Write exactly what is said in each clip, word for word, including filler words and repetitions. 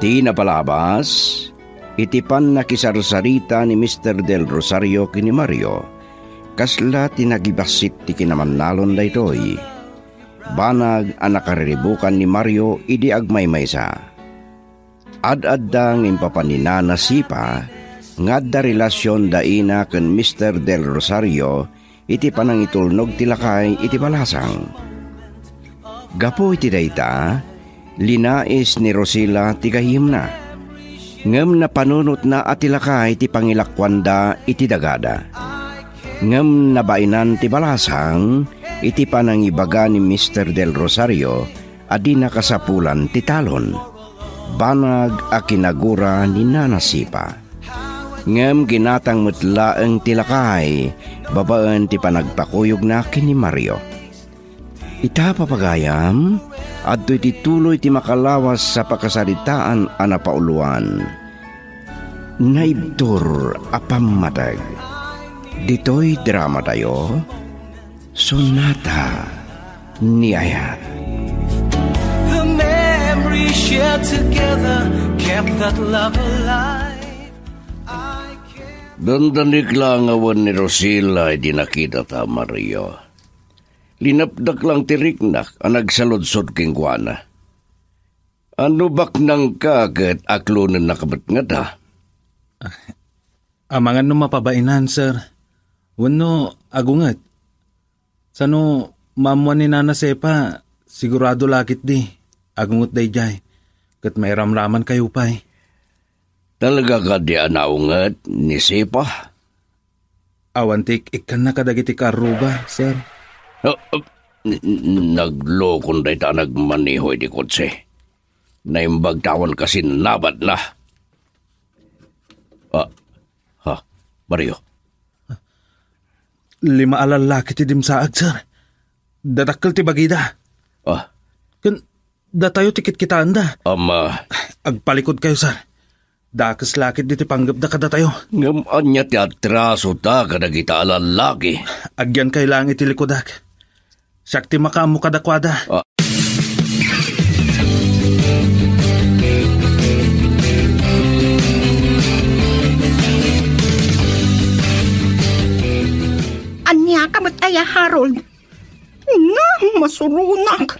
Ti napalabas, iti pannakisarsarita ni Mister Del Rosario ken ni Mario, kasla ti nagibassit ti kinamannalon daytoy. Banag a nakariribukan ni Mario idi agmaymaysa. Ad-adda nga impapan ni Nana Sipa nga adda relasion da Ina ken Mister Del Rosario iti panangitulnog ti lakay iti balasang. Gapu iti dayta, linais ni Rosila ti gayyemna. Ngem napanunotna a ti lakay ti pangilakuanda iti dagada. Ngem nabainan ti balasang iti panangibaga ni Mister Del Rosario a dina kasapulan ti talon. Banag a kinagura ni Nana Sipa. Ngem ginatang met laeng ti lakay babaen ti panagpakuyogna ken ni Mario. Ita, papagayam, adtoy ti tuloy ti makalawas a pakasaritaan a napauloan. Naibtur a pammateg. Ditoy dramatayo, Sonata ni Ayat. The memory shared together kept that love alive. I can't Dandanik lang awan ni Rosila idi nakita ta, Mario. Linapdak lang ti riknak a nagsaludsod kenkuana. Ano baknangka ket aklonennaka met ngata? Amangan no mapabainan, sir. Wenno agunget. Sano maammoan ni Nana Sepa, sigurado la ketdi, agunget daydiay, ket mairamramankayo pay. Talaga kadi a naunget ni Sepa? Awan ti ik-ikkanna kadagiti karruba, sir. Ah, ah, n-, n-, naglokon dayta a nagmaneho iti kotse. Naimbag ta awan kasinnabatna. Ah, ha, Mario. Lima a lallaki ti dimsaag, sir. Dadakkel ti bagida. Ah. Ken datayo ti kitkitaenda. Ama. Agpalikodkayo, sir. Dakes la ketdi ti panggepda kadatayo. Ngem ania ti atrasota kadagita a lallaki? Agyankayo laeng iti likudak. Siak ti makaammo kadakuada. Ah. Ania ka met aya, Harold? Nang masuronak.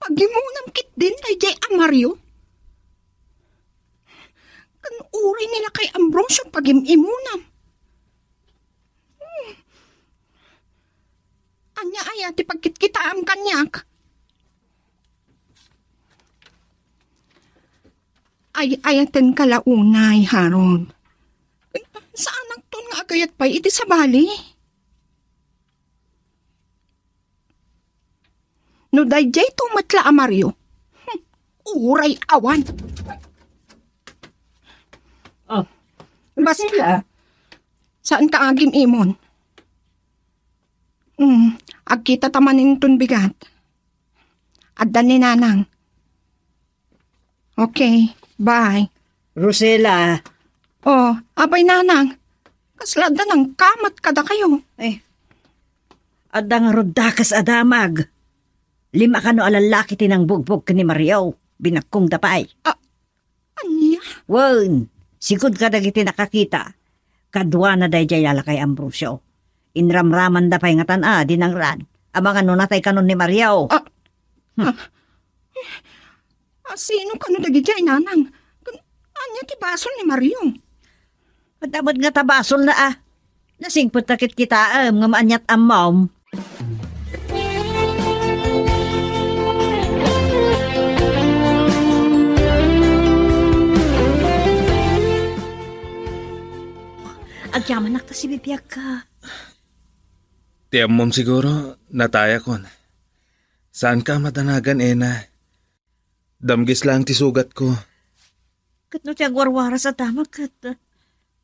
Pag-imunam ketdin daydiay a Mario? Ken uray ni lakay Ambrosio pagim-imunam. Hmm. Ania aya ti pagkitkitaam kaniak? Ay-ayatenka la unay, Harold. Saanakton nga agayat pay iti sabali. No daydiay to met la a Mario, hmm, uray awan. Oh, basta, Priscilla. Saanka agim-imon? Hmm, agkita ta manen inton bigat. Adda ni Nanang. Okay, bye. Rosela. Oh, apay, Nanang. Kasla adda nangkamat kadakayo? Eh, adda ngarud dakes a damag. Lima kano a lallaki ti nangbugbog ken ni Mario. Binagkongda pay. Ah, ania? Wen, sigud kadagiti nakakita, kaduana daydiay a lakay Ambrosio. Inramramanda pay ngatan a di nangrad. Amangan no natay kanon ni Mario. Ah, hmm. Ah, A, sino kano dagidiay, Nanang? Ken ania ti basol ni Mario? Adda met ngata basolna a. Nasingpet ta kitkitaem ngem aniat ammom. Agyamanak ta sibibiagka. Ti ammom siguro, natayakon. Saanka a madanagan, Ena? Damgis laeng ti sugatko. Ket no ti agwarwaras a damag ket,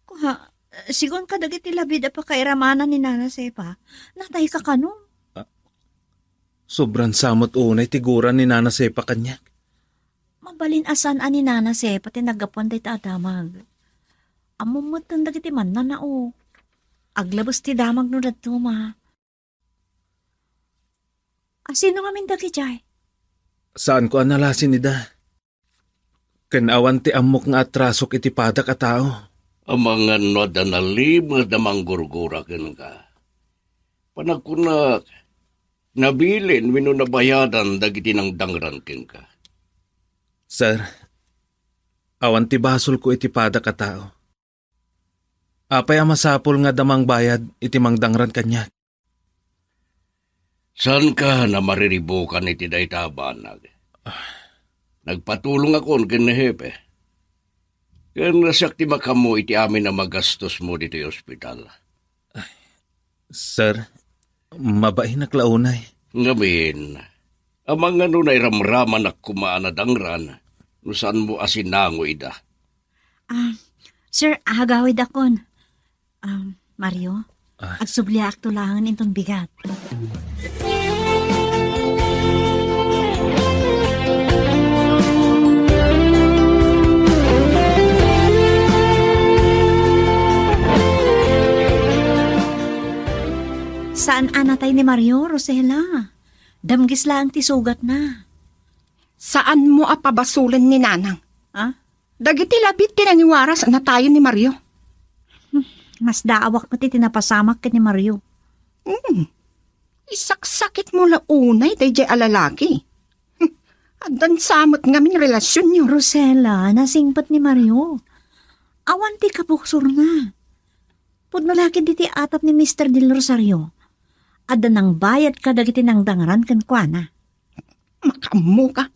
kua, sigun kadagiti labid a pakairamanan ni Nana Sepa, natayka kano? Ah, sobran sa met unay ti gura ni Nana Sepa kaniak. Mabalin a saan a ni Nana Sepa ti naggapuan dayta a damag. Ammom metten dagiti mannanao. Aglabes ti damag no dadduma. A, sino ngamin dagidiay? Saanko a nalasin ida. Ken awan ti ammok nga atrasok iti padak a tao. Amangan no adda nalimed a manggurgura kenka. Panagkunak, nabilin wenno nabayadan dagiti nangdangran kenka. Sir, awan ti basolko iti padak a tao. Apay a masapul nga adda mangbayad iti mangdangran kaniak? Saanka a mariribukan iti dayta a banag. Nagpatulongakon ken ni Hepe. Ken siak ti makaammo iti amin a magastosmo ditoy ospital. Sir, mabainak la unay. Ngamin, amangan no nairamramanak koma a nadangran no saanmo a sinango ida. Ah, sir, agawidakon. Ah, Mario, ah, agsubliakto laengen inton bigat. Saan a natay ni Mario, Rosela. Damgis laeng ti sugatna. Saanmo a pabasolen ni Nanang. Ah? Dagiti labit ti nangiwaras a natayen ni Mario. Hmm, masdaawak met iti napasamak ken ni Mario. Hmm. Isaksakitmo la unay daydiay a lalaki. Hmm. Addan sa met ngamin relasionyo. Rosela, nasingpet ni Mario. Awan ti kapuksurna. Pudno la ketdi ti atap ni Mister Del Rosario. Adda nangbayad kadagiti nangdangran kenkuana. Makaammoka.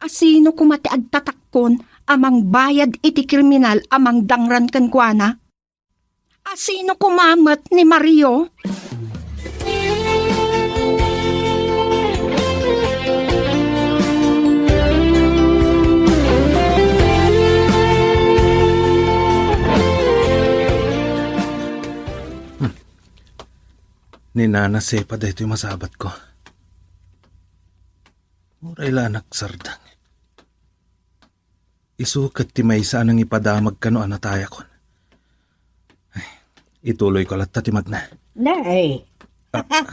A sino koma ti agtatakkon a mangbayad iti kriminal a mangdangran kenkuana? A sino koma met ni Mario? Ni Nana Sepa daytoy masabatko. Uray la a nagsardeng. Isu ket ti maysa a nangipadamag kano a natayakon. Ay, ituloyko latta ti magna. Nay. Ah.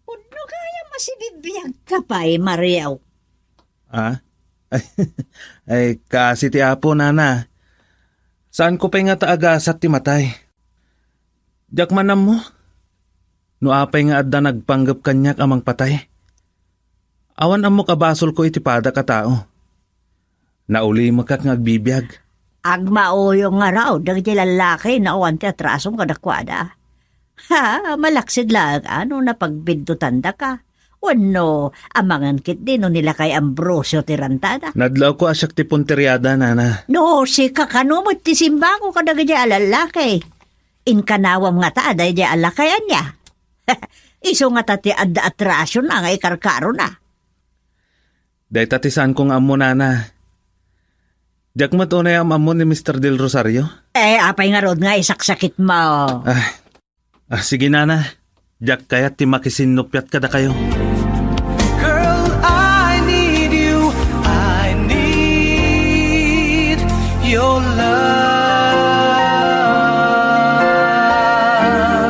Pudno gayam a sibibiagka pay, Mario. Ah? Ay, kasi ti Apo, Nana. Saanko pay ngata agasat ti matay. Diak man ammo no apay nga adda nagpanggep kaniak a mangpatay. Awan ammok a basolko iti padak a tao. Naulimekak nga agbibiag. Agmauyong ngarud dagiti lallaki no awan ti atrasom kadakuada. Ha, malaksid laeng a no napagbiddutandaka. Wenno, amangan ketdi no ni Lakay Ambrosio ti rantada. Nadlawko a siak ti punteriada, Nana. No, sika kano met ti simbago kadagiti a lallaki. Inkanawam ngata a daydiay a lakay ania? Isu ngata ti adda atrasona nga ikarkarona. Dayta ti saanko nga ammo, Nana. Diak met unay am-ammo ni Mister Del Rosario. Eh, apay ngarud nga isaksakitmo? Ah, ah, sige, Nana. Diak kayat ti makisinnupiat kadakayo. Girl, I need you. I need your love. Ooh.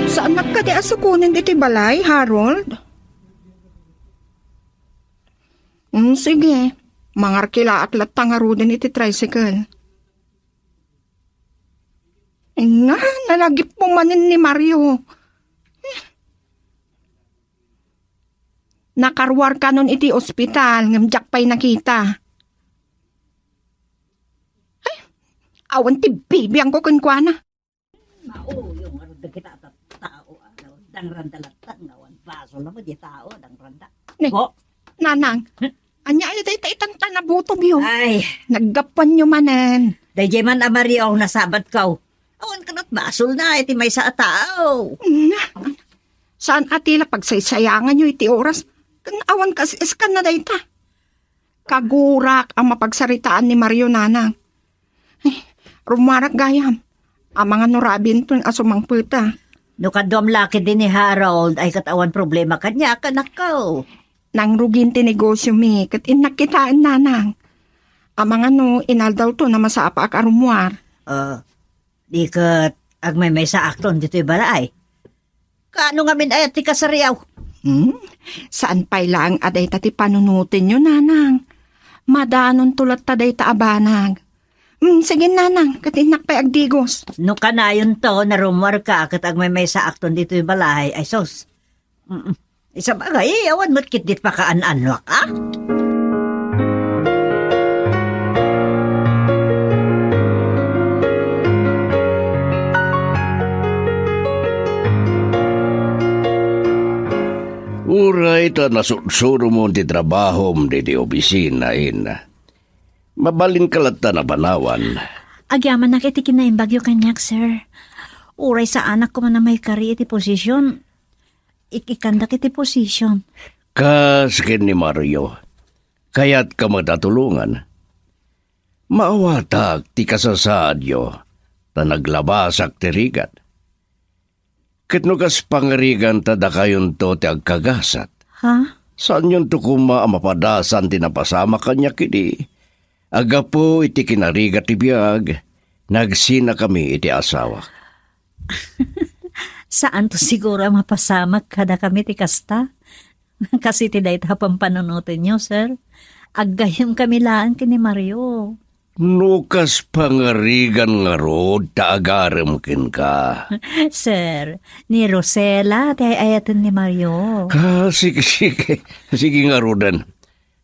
Saanak kadi a sukonen iti balay, Harold? Mm, sige. Mangarkilaak latta ngaruden iti tricycle. Nga, nalagipmo manen ni Mario. Nakaruar kanon iti ospital, ngem diak pay nakita. Ay, awan ti bibiangko kenkuana. Mauyo nga dagita a tattao, ano, dangranda latta, nga awan basol na mo, di tao, dangranda. Ne, Nanang, ania aya dayta itan ta nabutobyo? Ay. Naggapuanyo manen. Daydiay man a Mario, nasabatko. Awan kanat basol na iti maysa a tao. Na, saan a ti la pagsaysayanganyo iti oras? Ken awan kas-, iskan na dayta. Kagurak a mapagsaritaan ni Mario, Nanang. Ay, rummuarak gayam. Amangan no rabienton a sumangpeta. No kaduam la ketdi ni Harold, ay ket awan problema kaniak, anakko. Nangrugin ti negosiomi, ket innak kitaen, nanang. Amangan no inaldawto a masapaak a rummuar. Ah, di ket agmaymaysaakton ditoy balay. Kaano ngamin aya ti kasariaw? Hmm? Saan pay laeng a dayta ti panunotenyo, nanang? Madanonto latta dayta a banag. Hmm, sige, nanang, ket innak pay agdigos. No kanayonto, narummuarka ket agmaymaysaakton ditoy balay, ay sus. Mm-mm. Isabagay, awan met ketdi ti pakaan-annuak, a? Uray ta nasursuromon ti trabahom ditoy opisina, Ina, mabalinka latta a panawan. Agyamanak iti kinaimbagyo kaniak, sir. Uray saanak koma a maikari iti position, ik-ikandak iti position. Kas ken ni Mario, kayatka met a tulongan. Maawatak ti kasasaadyo, ta naglabasak ti rigat. Ket no kas pangarigan ta dakayonto ti agkagasat, ha? Saanyonto koma a mapadasan ti napasamak kaniak idi. Aggapu iti kinarigat ti biag, nagsinakami iti asawak. Saanto siguro a mapasamak kadakami ti kasta? Kas iti dayta a pampanunotenyo, sir. Aggayyemkami laeng ken ni Mario. No kas pangarigan ngarud ta agarem kenka. Sir, ni Rosela ti ay-ayaten ni Mario. Ah, sige, sige. Sige ngaruden.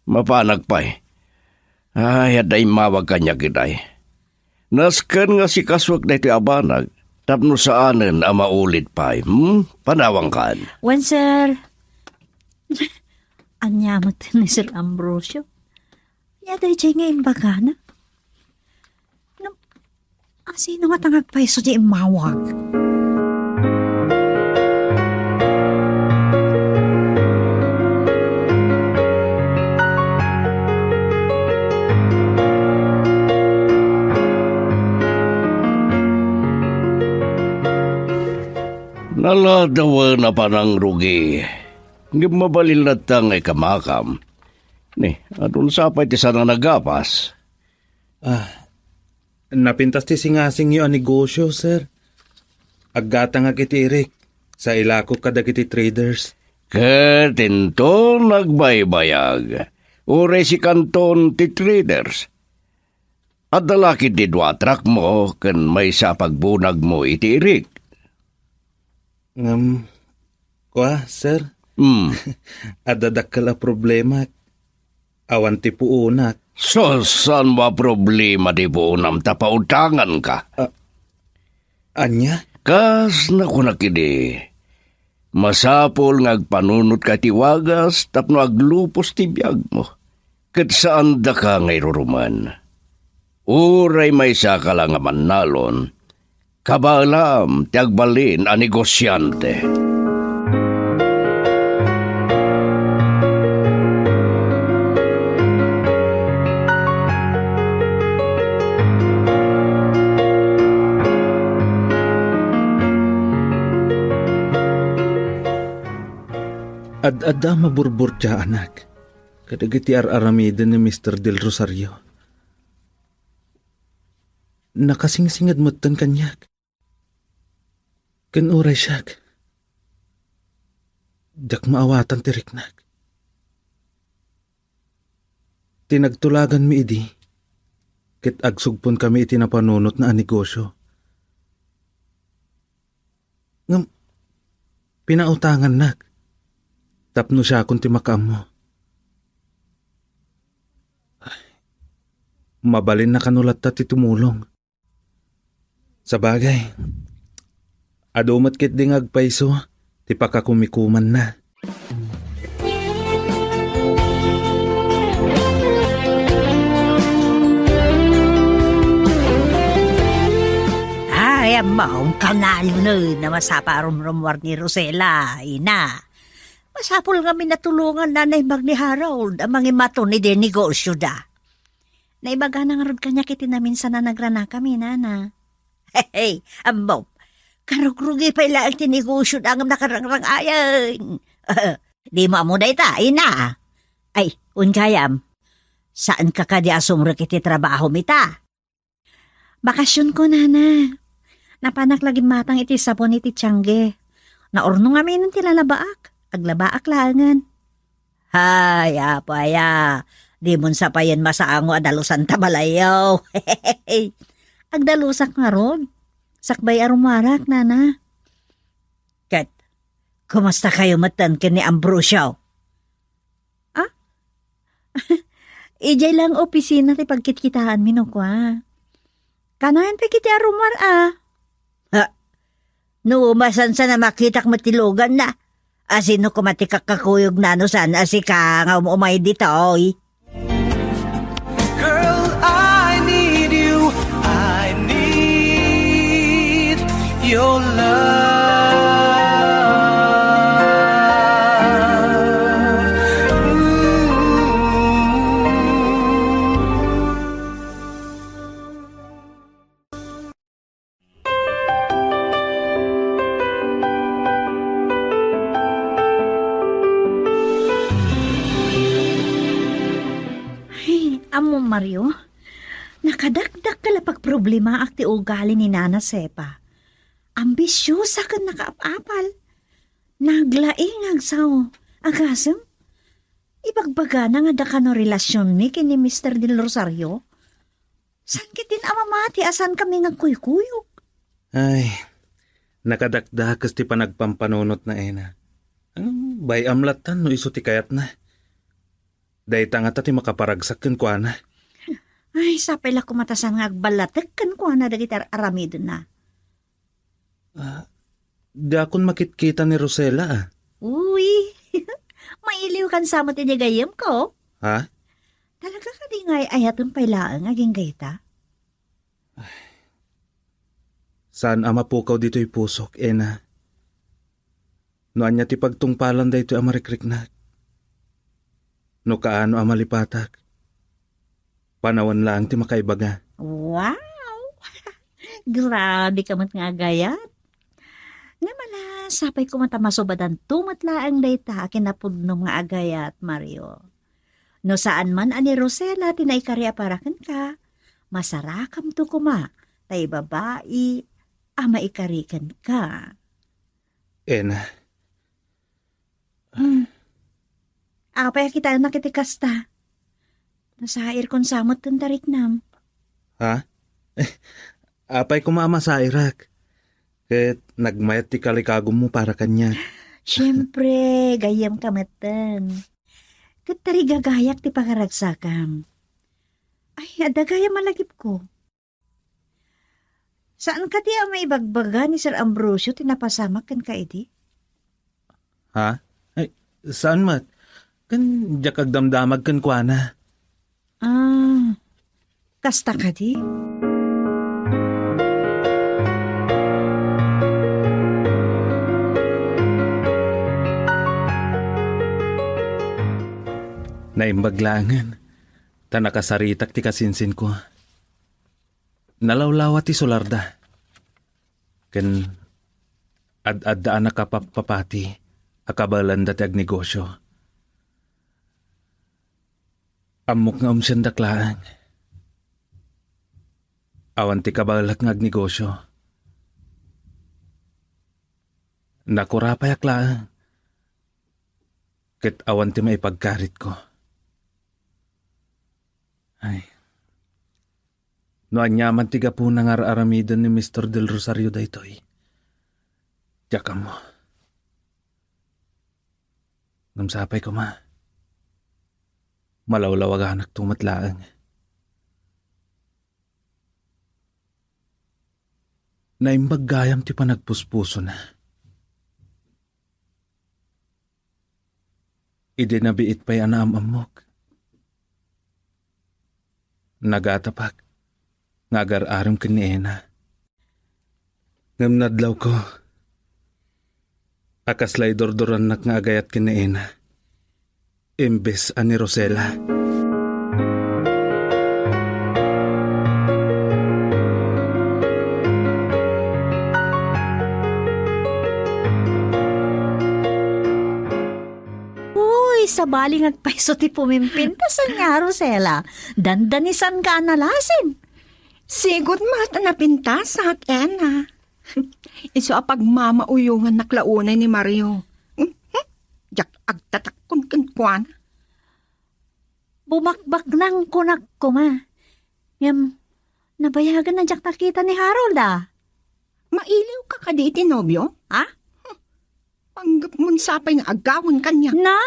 Mapanak pay. Ay, adda immawag kaniak itay. Nasken nga sikasuek daytoy a banag tapno saanen a maulit pay. Hmm? Panawankan. Wen, sir. Ania met ni Sir Ambrosio? Ania daydiay nga imbagana? No, asino nga ta nga agpayso ti immawag? Naladawen a panangrugi. Ngem mabalin latta nga ikamakam. Ni, adun sa pay ti saan a nagapas? Ah, napintas ti singasingyo a negosio, sir. Aggatangak iti irik, sa ilakok kadagiti traders. Ket inton nagbaybayag, uray sikanton ti traders. Adda la ketdi dua a truck mo ken maysa a pagbunag mo iti irik. Ngem, kua, sir? Hmm. Adda dakkel a problema. Awan ti puonak. Sus, saan a problema ti puonam ta pautanganka? Ah, ania? Kas nakunak idi, masapul nga agpanunotka iti wagas tapno aglupos ti biagmo. Ket saandaka nga irurumen. Uray maysaka la nga mannalon, kabaelam ti agbalin a negosiante. Ad-adda a maburburtia, anak, kadagiti ar-aramiden ni Mister Del Rosario. Nakasingsinged metten kaniak. Ken uray siak, diak maawatan ti riknak. Ti nagtulaganmi idi, ket agsugponkami iti napanunotna a negosio. Ngem pinautangannak tapno siakon ti makaammo. Ay, mabalinna kano latta ti tumulong. Sabagay, adu met ketdi nga agpayso ti pakakumikumanna. Ay, ammom, kanayonenna masapul a rumrummuar ni Rosela, ina. Masapul ngamin a tulonganna a naimbag ni Harold a mangimaton iti negosioda. Naibagana ngarud kaniak iti naminsan a nagranakami, nana. Hey, ammom, Karugrugi pay laeng ti negosyo da ngem nakarangrangayen. Dimo ammo dayta, Ena? Ay, wen gayam. Saanka kadi a sumrek iti trabahom ita? Bakasionko, nana. Napanak la gimmatang iti sabon iti tiangge. Naurno ngamin ti lalabaak. Aglabaak laengen. Hay, apo aya, dimon sa payen masango a dalusan ta balayyo. Agdalusak ngarud. Sakbay a rumuarak, nana. Ket, kumusta kayo metten ken ni Ambrosio? Ah? Idiay lang opisina ti pagkitkitaanmi no kua. Kanayon pay kiti a rumuar a. Ha? No masansan a makitak met ti luganna. Asino koma ti kakakuyogna no saan a sika nga um-umay ditoy? Girl, I need you. I need your love. Mm. Ay, ammo, Mario, nakadakdakkel a pagproblemaak ti ugali ni Nana Sepa. Ambisiosa ken nakaap-apal. Naglaing nga agsao. Agasem, ibagbagana nga adda kano relasionmi ken ni Mister Del Rosario. Saan ketdin a mamati a saankami nga agkuykuyog? Ay, nakadakdakes ti panagpampanunotna, Ena. Ngem bay-am lattan no isu ti kayatna. Dayta ngata ti makaparagsak kenkuana. Ay, sapay la koma ta saan nga agballatek kenkuana dagiti ar-aramidenna. Ah, diakon makitkita ni Rosela, ah. Uy, mailiwkan sa met idiay gayyemko. Ha? Talaga kadi nga ay-ayatem pay laeng agingga ita? Saan a mapukaw ditoy pusok, Ena. No ania ti pagtungpalan daytoy a marikriknak. No kaano a malipatak, panawen laeng ti makaibaga. Wow! Grabe ka met nga agayat. Ngem ala, sapay koma ta masubadanto met laeng dayta a kinapudnom nga agayat, Mario. No saan man a ni Rosela ti naikari a para kenka, masarakamto koma ta ibabai a maikari kenka. Ena. Hmm. Apay a kitaennak iti kasta? Nasairkon sa met ti tariknam. Ha? Apay koma a masairak. Ket nagmayat ti kalikagummo para kaniak. Siempre, gayyemka metten. Ket tarigagayak ti pagaragsakam. Ay, adda gayam a lagipko. Saan kadi a maibagbaga ni Sir Ambrosio ti napasamak kenka idi? Ha? Ay, saan met? Ken diak agdamdamag kenkuana. Ah, kasta kadi? Naimbag laengen, ta nakasaritak ti kasinsinko. Nalawlawa ti solarda. Ken ad-adda a nakapappapati a kabaelanda ti agnegosyo. Ammok nga umsiandak laeng. Awan ti kabaelak nga agnegosyo. Nakurapayak laeng. Ket awan ti maipagkaritko. Ay. No aniaman ti gapuna nga ar-aramiden ni Mister Del Rosario daytoy, diak ammo. Ngem sapay koma, malawlawaganak to met laeng. Naimbag gayam ti panagpuspusona. Idi nabiit pay a naam-ammok, nagatapak nga agar-arem ken ni Ena. Ngem nadlawko a kasla idurdurannak nga agayat ken ni Ena, imbes a ni Rosela. Bali nga agpayso ti pumimpintas ania, Rosela. Dandanisanka a nalasin. Sigud met a napintasak, Ena. Isu a pagmamauyongannak la unay ni Mario. Mhm. Diak agtatakkon kenkuana. Bumakbaknang kunak koma. Ngem, nabayagen a diak nakita ni Harold, a. Mailiwka kadi iti nobio? Ha? Panggepmon sapay nga agawon kaniak. Na?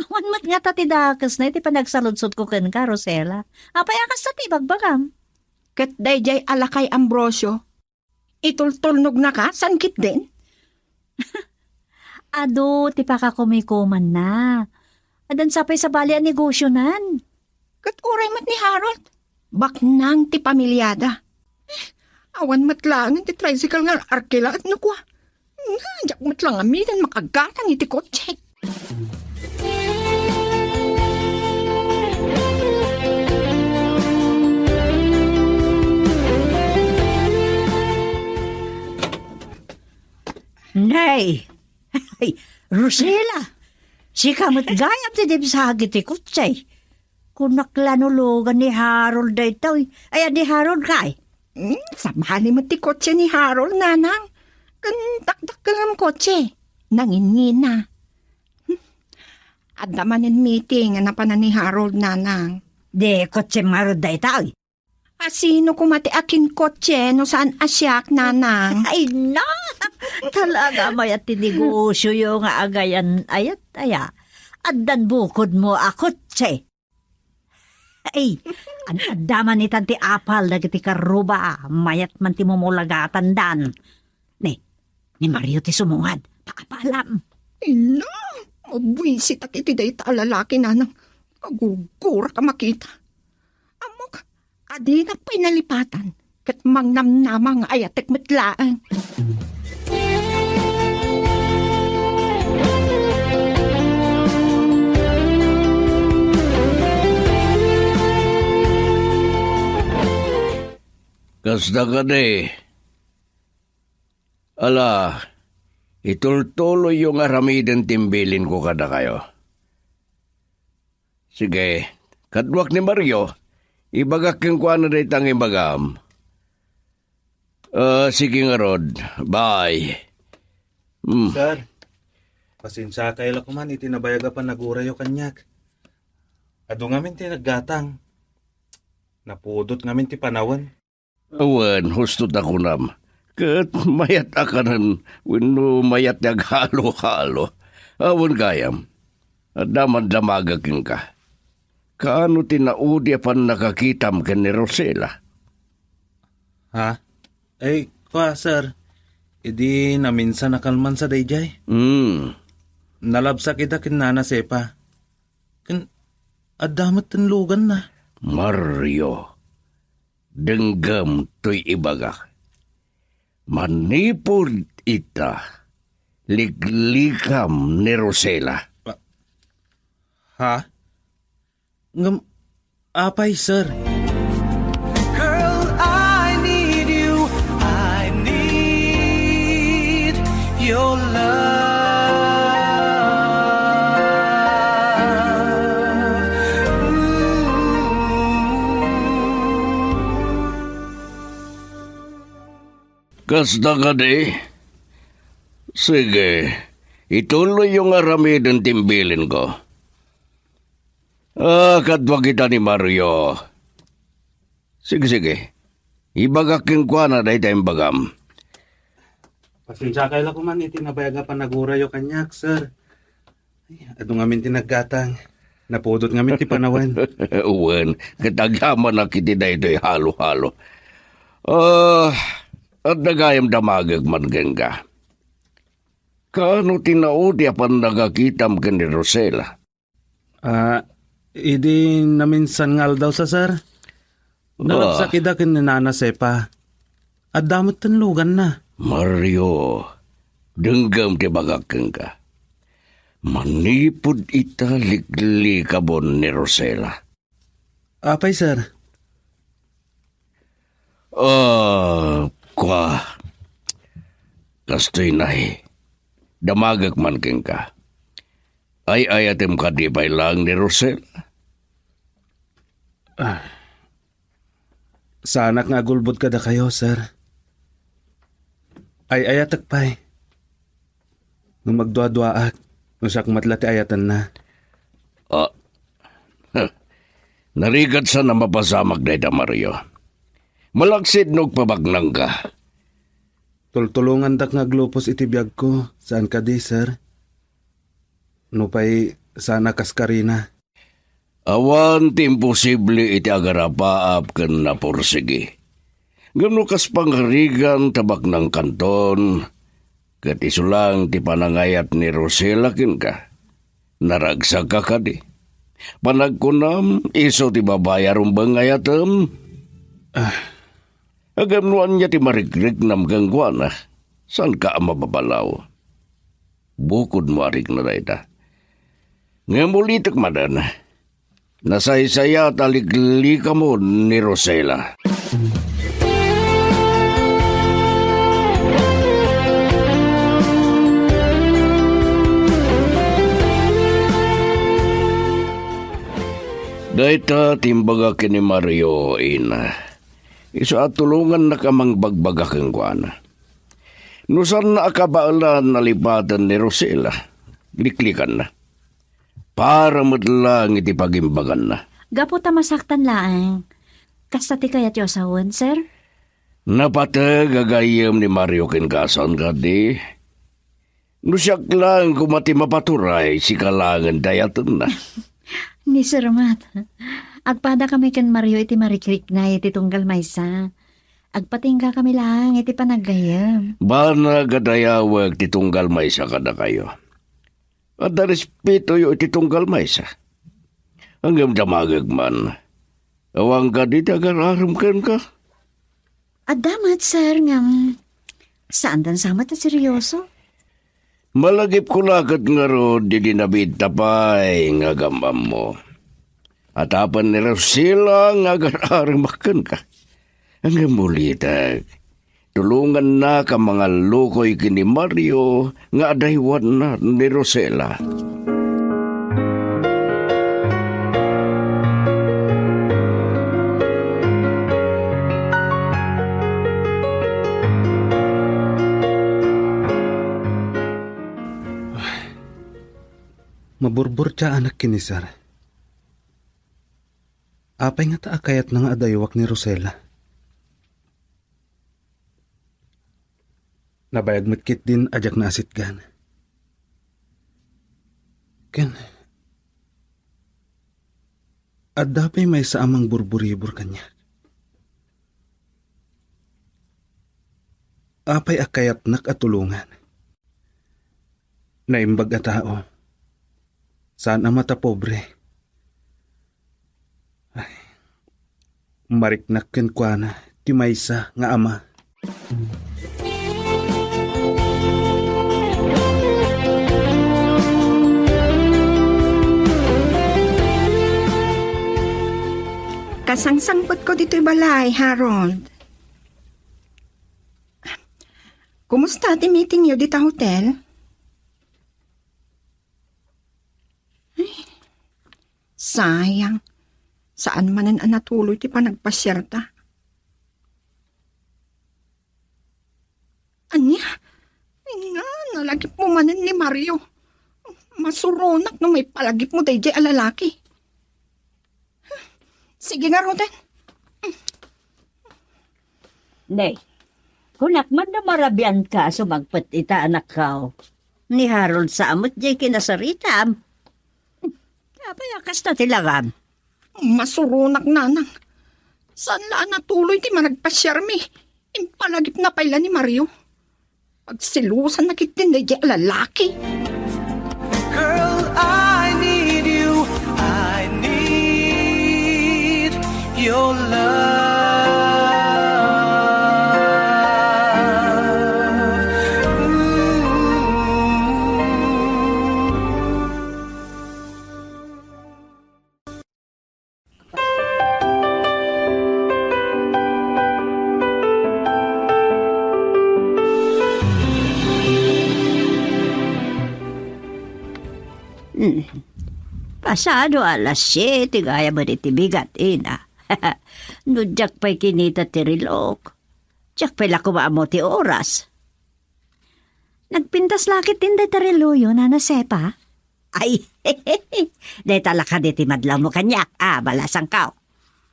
Awan met ngata ti dakesna iti panagsaludsodko kenka, Rosela. Apay a kasta ti ibagbagam? Ket daydiay a lakay Ambrosio, itultulnognaka, saan ketdin? Adu ti pakakumikumanna. Addan sapay sabali a negosionan. Ket uray met ni Harold, baknang ti pamiliada. Eh, awan met laengen ti tricycle nga arkila no kua. Nga, diak met la ngaminen makagatang iti kotse. Nay! Ay, Rosela! Sika met gayam ti dimsagi ti kotse. Kunak la no lugan ni Harold daytoy. Ay, ni Harold kay? Hmm, sabali met ti kotse ni Harold, nanang. Ken dakdakkel nga kotse. Nanginnina. Hmm. Adda manen meeting a napanan ni Harold, nanang. Di kotse ngarud daytoy. A sino koma ti akinkotse no saan a siak, nanang? Ay, na! Talaga, mayat ti negosyo yo nga agayan, ayat, aya. Addan bukod mo a kotse. Ay, an-, adda man itan ti apal dagiti karruba, mayat man ti mumulagatandan. Ni, ni Mario ti sumungad, paapalam. Ina, mabuisitak iti dayta a lalaki, nanang. Agugurak a makita. Ammok, adina pay nalipatan, ket mangnamnama nga ayatek met laeng. Kasta kadi, ala, itultuloyyo nga aramiden ti imbilinko kadakayo. Sige, kaduak ni Mario, ibagak kenkuana dayta nga ibagam. Ah, sige ngarud. Bye. Hmm. Sir, pasensiakay la koman iti nabayag a panagurayo kaniak. Adu ngamin ti naggatang. Napudot ngamin ti panawen. Wen, husto ta kunam. Ket mayat a kanen wenno mayat ti aghalo-halo. Awan gayam. Adda man damagek kenka. Kaano ti naudi a pannakakitam ken ni Rosela? Ha? Ay, kua, sir. Idi naminsan a kalman sa daydiay. Hmm. Nalabsak ida ken Nana Sepa. Ken adda met ten luganna. Mario, denggem toy ibagak. Manipud ita, liklikam ni Rosela. Ha? Ngem, apay, sir? Girl, I need you. I need your love. Ooh. Kasta kadi? Sige, ituloyyo nga aramiden ti imbilinko. Ah, kaduak ita ni Mario. Sige, sige. Ibagak kenkuana dayta imbagam. Pasensiakay la koman iti nabayag a panagurayo kaniak, sir. Ay, adu ngamin ti naggatang. Napudot ngamin ti panawen. Wen, ket agyamanak iti daytoy halo-halo. Ah, adda gayam damagek man kenka. Kaano ti naudi a pannakakitam ken ni Rosela? Ah, idi naminsan nga aldaw sa, sir. Nalabsak ida ken ni Nana Sepa. Adda met ten luganna. Mario, denggem ti bagak kenka. Manipud ita, liklikabon ni Rosela. Apay, sir? Ah, kua. Kastoy nay. Damagek man kenka. Ay-ayatem kadi pay laeng ni Rosel? Ah, saanak nga agulbod kadakayo, sir. Ay-ayatek pay. No magduaduaak, no siak met la ti ayatenna. Ah, huh. Narigat sa na mapasamak dayta, Mario. Malaksid no agpabaknangka. Tultulongandak nga aglupos iti biagko, saan kadi, sir? Nupay saan a kas karina. Awan ti imposible iti agarapaap ken napursigi. Ngem no kas pangarigan ta baknangkanton, ket isu laeng ti panangayat ni Rosela kenka, naragsakka kadi. Panagkunam, isu ti babayarom nga ayatem? Ah. Ngem no ania ti marikriknam kenkuana, saanka a mababalaw. Bukodmo a rikna dayta. Ngem ulitek manen, nasaysayat a liklikamon ni Rosela. Dayta ti imbagak ken ni Mario, Ina. Isu a tulongannak a mangbagbaga kenkuana. No saanna a kabaelan a lipaten ni Rosela, liklikanna. Para met laeng iti pagimbaganna. Gapu ta masaktan laeng. Kasta ti kayatyo a sawen, sir? Napateg a gayyem ni Mario kenka, saan kadi? No siak laeng koma ti mapaturay, sika laengen ti ayatenna. Ni Sir Mat, agpadakami ken Mario iti marikrikna iti tunggal maysa. Agpatingga kami laeng iti panaggayyem. Banag a dayawek ti tunggal maysa kadakayo. Adda respetoyo iti tunggal maysa. Ngem damagek man. Awan kadi ti agar-arem kenka? Adda met, sir, ngem saandan sa met a seryoso. Malagipko la ket ngarud idi nabiit ta pay nga agam-ammo. Atapen ni Rosela nga agar-aremak kenka. Ngem ulitek, tulongannak a mangallukoy ken ni Mario nga adaywanna ni Rosela. Maburburtiaanak ken ni Sir. Apay ngata a kayatna nga adaywak ni Rosela? Nabayag met ketdin a diak naasitgan. Ken, adda pay maysa a mangburburibor kaniak. Apay a kayatnak a tulongan? Naimbag a tao. Saan a matapobre. Ay, mariknak kenkuana ti maysa nga ama. Kasangsangpetko ditoy balay, Harold. Kumusta ti meetingyo dita hotel? Ay, sayang. Saan manen a natuloy ti panagpasiarta. Ania? Ay nga, nalagipmo manen ni Mario. Masuronak no maipalagipmo daydiay a lalaki. Sige ngaruden. Ne, kunak man no marabianka a sumangpet ita, anakko. Ni Harold sa met diay kinasaritam. Apay a kasta ti langam? Masuronak, nanang. Saan la a natuloy ti managpasiarmi? Impalagipna pay la ni Mario. Pagselosanna ketdin daydiay a lalaki. Girl, I need you. I need your love. Ooh. Hmm. Pasado alas siete gayam iti bigat, ina. No diak pay kinita ti reloj, diak pay la kumaammo ti oras. Nagpintas la ketdin dayta reloyo, Nana Sepa? Ay, dayta la kadi ti madlawmo kaniak. Ah, balasangko.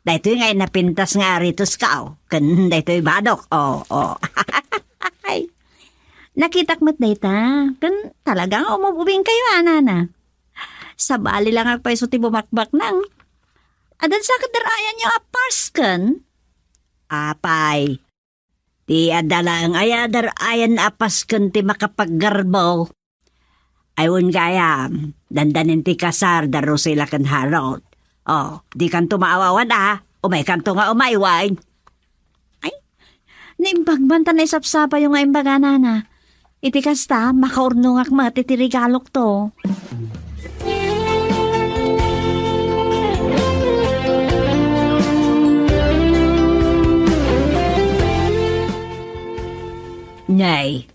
Daytoy nga napintas nga aretosko, ken daytoy badok. Oh, oh. Ay. Nakitak met dayta. Ken talaga nga umububingkayo, a, Nana. Sabali la nga agpayso ti bumakbaknang. Adda sa kadar-ayanyo a pasken? Apay, ti adda laeng aya dar-ayan a pasken ti makapaggarbo. Ay, wen gayam, dandanin ti kasar da Rosela ken Harold. Oh, dikanto maawawan, a. Umaykanto nga umaywan. Ay, naimbag man ta naisapsapayo nga imbaga, Nana. Iti kasta, makaurnongak met iti regalokto. Nay,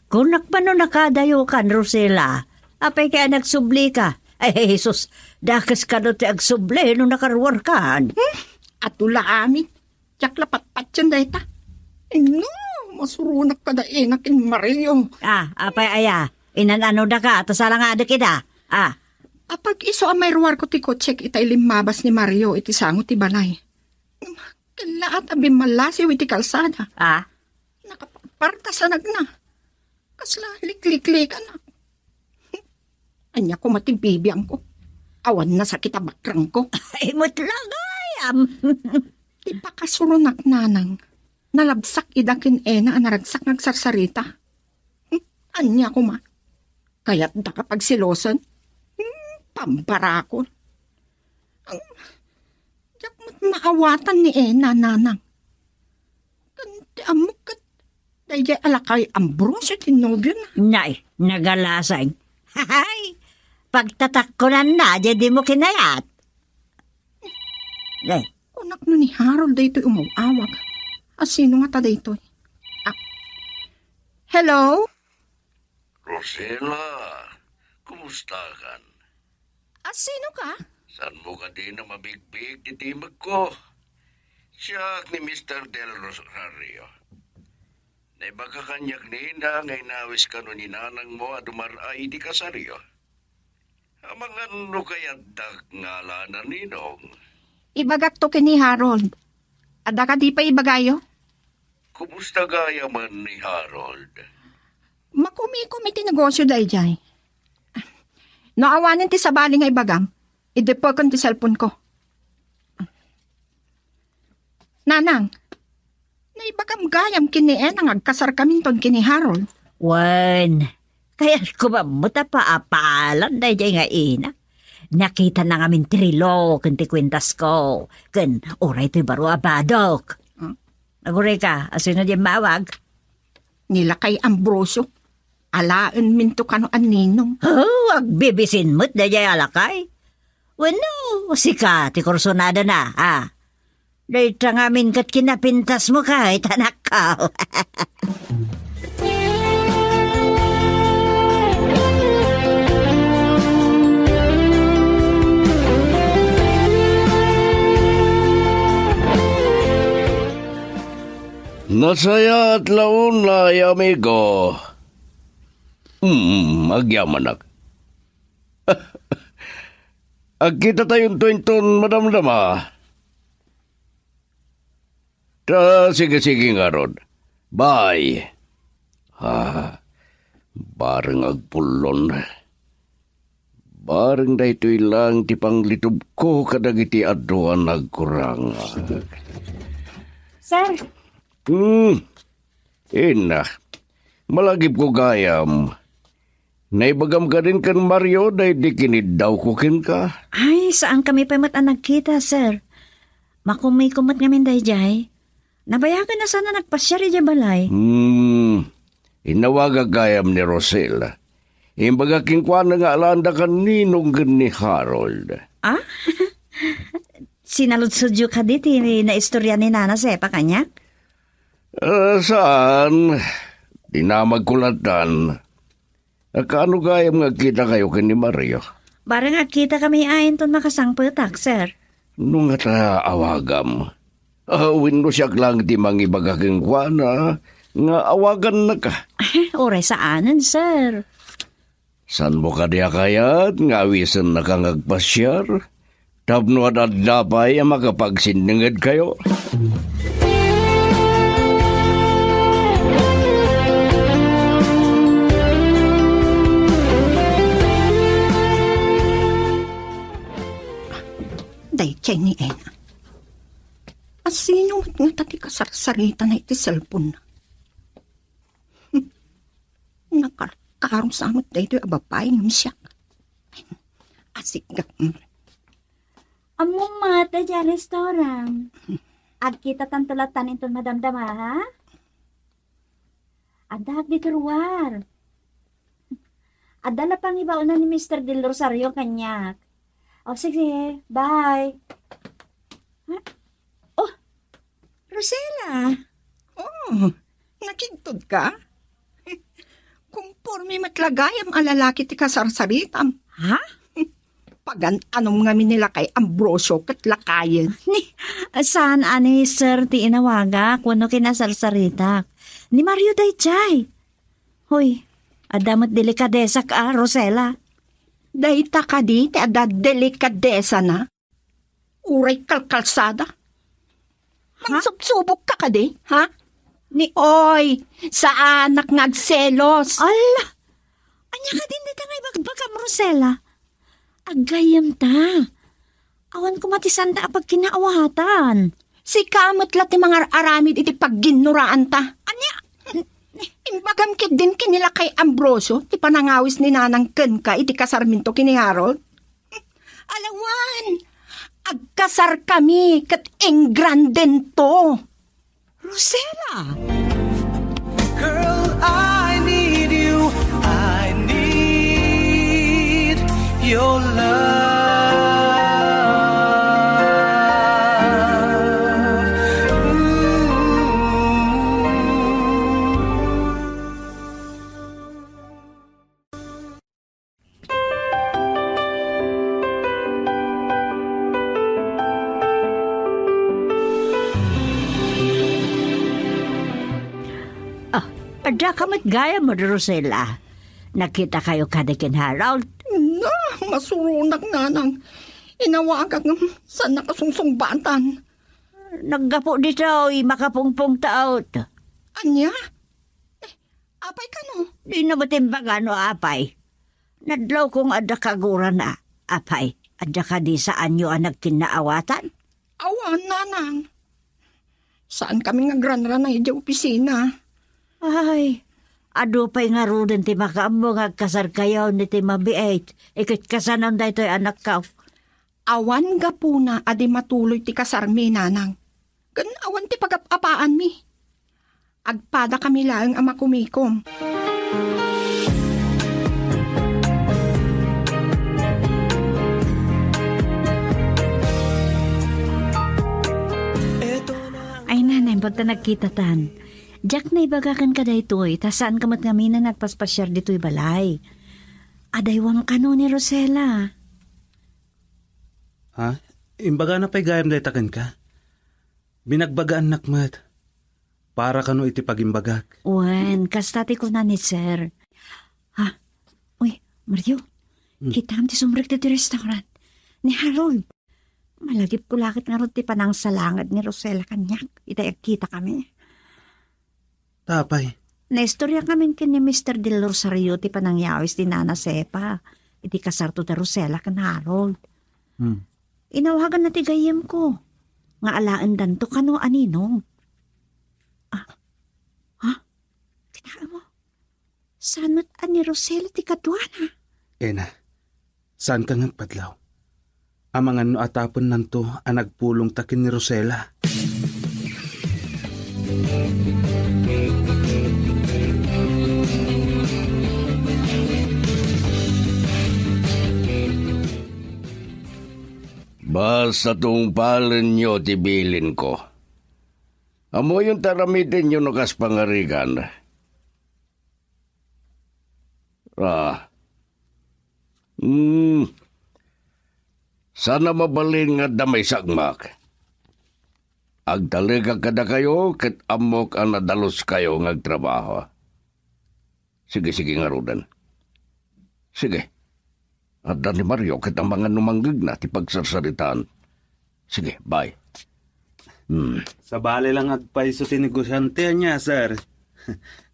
kunak man no nakadayokan, Rosela. Apay kaya nagsublika? Ay, Jesus, dakes kano ti agsubli no nakaruarkan. Hmm? Adu la amin. Diak la patpatien dayta. Inno, masuronak kada ina ken Mario. Ah, apay aya? Inan-ano daka, ta salangadek ida. Ah. Apag-isu a mairuarko ti kotsek itay limmabas ni Mario iti sango ti balay. Kellaat a bimmallasiw iti kalsada. Ah? Nakapartas a nagna. Kasla likliklikanak. Ania koma ti bibiangko? Awan nasakit a bakrangko. Ay, met la gayam. Ti pakasuronak, Nanang, nalabsak ida ken Ena a naragsak nga agsarsarita. Hmm, ania koma? Kayatdaka pagselosen? Hmm, pambarakon. Ang, diak met maawatan ni Ena, Nanang. Ken ti ammok ket daydiay a lakay Ambrosio ti nobiona. Nay, nagalasag. Hay! Pagtatakkonanna, daydiay dimo kinayat. Eh. Kunak no ni Harold daytoy umaw-awag. A, sino ngata daytoy? Ah. Hello? Rosela, kumustakan? A, sino ka? Saanmo kadi a mabigbiig ti timekko? Siak ni Mister Del Rosario. Naibaga kaniak ni Ina nga inawis kano ni nanangmo a dumar-ay iti kasaryo. Amangan no kayatdak nga alaen a ninong. Ibagakto ken ni Harold. Adda kadi pay ibagayo? Kumusta gayam ni Harold? Makumikom iti negosio daydiay. No awanen ti sabali nga ibagam, idepeken ti cellphone ko. Nanang, naibagam gayam ken ni Ena nga agkasarkaminton ken ni Harold. Wen, kayatko met a paapaalan daydiay nga ina. Nakitana ngamin ti relo ken ti kuentasko, ken uray toy baro a badok. Hmm? Aguray ka, a sino diay maawag? Ni lakay Ambrosio. Alaenminto kano a ninong. Oh, agbibisin met daydiay a lakay. Wenno, sika ti kursunadana, a. Dayta ngamin ket kinapintasmo kay, anakko. Nasayaat la unay, amigo. Hmm, agyamanak. Agkitatayonto inton madamdama. Ta, sige, sige ngarud. Bye. Ah, bareng agpullon. Bareng daytoy lang ti panglitubko kadagiti adu a nagkurangak. Sir. Hmm. Ina, malagipko gayam. Naibagam kadin ken Mario daydi kiniddawko kenka? Ay, saankami pay met a nagkita, sir. Makumikom met ngamin daydiay. Nabayagen a saan a nagpasiar idiay balay. Hmm, innawagak gayam ni Rosel. Imbagak kenkuana nga alaendaka ninong ken ni Harold. Ah? Sinaludsodyo kadi ti naistorya ni Nana Sepa kaniak? Ah, saan? Dinamagko lattan. Kaano gayam nga agkitakayo ken ni Mario? Bareng agkitakami a inton makasangpetak, sir. No ngata awagam. Ah, wenno siak lang ti mangibaga kenkuana nga awagannaka. Uray saanen, sir. Saanmo kadi a kayat nga awisennaka nga agpasiar? Tapno ad-adda pay a makapagsindengedkayo. Daydiay ni Ena. Asino met ngata ti kasarsaritana iti cellphone-na? Nakarkaro sa met daytoy a babae ngem siak. Asigak. Ammom met daydiay a restaurant. Agkitatanto latta inton madamdama, ha? Addaak ditoy ruar. Adda la pangibaonna ni Mister Del Rosario kaniak. O, sige, bye. Ha? Oh, Rosella. Oh, nakigtodka? Komporme met la gayam a lalaki ti kasarsaritam. Ha? Pagan-anom ngamin ni lakay Ambrosio ket lakayen. Ni, saan a ni Sir ti inawagak wenno kinasarsaritak. Ni Mario daydiay. Hoy, adda met delikadesak a, Rosella. Dayta kadi ti adda delikadesana? Uray kalkalsada. Ha? Mangsubsubok ka kadi, ha? Ni Oy, saanak nga agselos. Ala! Ania kadin dita nga ibagbagam, Rosella? Aggayyemta. Awan koma ti santa a pagkinaawatan. Sika met la ti mangar-aramid iti pagginnoraanta. Ania? Imbagam ketdin ken ni lakay Ambrosio ti panangawis ni Nanang kenka iti kasarminto ken ni Harold? Alawan, agkasarkami ket ingrandento. Rosella! Girl, I need you. I need your love. Ooh. Ah, adda ka met gayam, Rosella. Nagkita kayo kadi ken Harold? Na, masuronak, Nanang. Inawagak ngem saan nakasungsungbatan. Naggapu ditoy makapungpungtaot. Ania? Apay kano? Dina met imbaga no apay. Nadlawko nga adda kagurana. Apay, adda kadi saanyo a nagkinnaawatan? Awan, Nanang. Saankami nga agranranay idiay opisina. Ay, adu pay ngaruden ti makaammo nga agkasarkayo iti mabiit. Iket kasano daytoy anakko? Awan gapuna a di matuloy ti kasarmi, Nanang. Ken awan ti pagap-apaanmi. Agpadakami laeng a makumikom. Ay, Nanang, imbag ta nagkitatan. Diak naibaga kenka daytoy, ta saanka met ngamin a nagpaspasiar ditoy balay. Adaywam kano ni Rosella? Ha? Imbagana pay gayam dayta kenka? Binagbagaannak met. Para kano iti pagimbagak. Wen, kasta ti kuna ni Sir. Ha? Uy, Mario, Hmm. Kitam ti sumrek ditoy restaurant. Ni Harold. Malagipko la ket ngarud ti panangsalanged ni Rosella kaniak. Ita agkitakami. Apay? Naistoriakamin ken ni Mister Del Rosario ti panangyawis ti Nana Sepa iti kasarto da Rosella ken Harold. Hmm. Inawaganna ti gayyemko nga alaendanto kano a ninong. Ah. Ha? Kitaem mo? Saan met a ni Rosella ti kaduana? Ena, saanka nga agpadlaw? Amangan no atapennanto a nagpulongta ken ni Rosella. Basta tungpalenyo ti bilinko. Ammoyon ta aramidenyo no kas pangarigan. Ah. Hmm. Saan a mabalin nga adda maisagmak. Agtalekak kadakayo ket ammok a nadaluskayo nga agtrabaho. Sige, sige, ngaruden. Sige. Adda ni Mario ket amangan no manggegna ti pagsarsaritaan. Sige, bye. Hmm. Sabali lang agpayso ti negosiante ania, sir.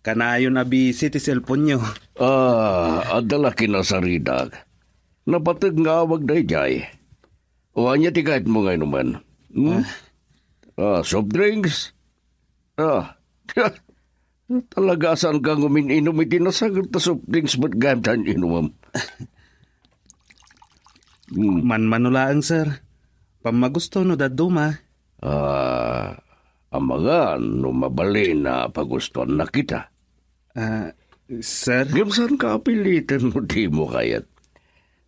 Kanayon a busy ti cellphone-yo. Ah, adda la kinasaritak. Napateg nga awag daydiay. O ania ti kayatmo nga inumen? Hmm? Ah. Ah, soft drinks? Ah, talaga saan ka ngumin-inum iti nasaget ta soft drinks met gayam ta inumem? Hmm. Manmano laeng, sir. Pammagusto no dadduma. Ah, amangan no mabalin a pagustuannak ita. Ah, sir? Ngem saan ka apiliten no dimo kayat?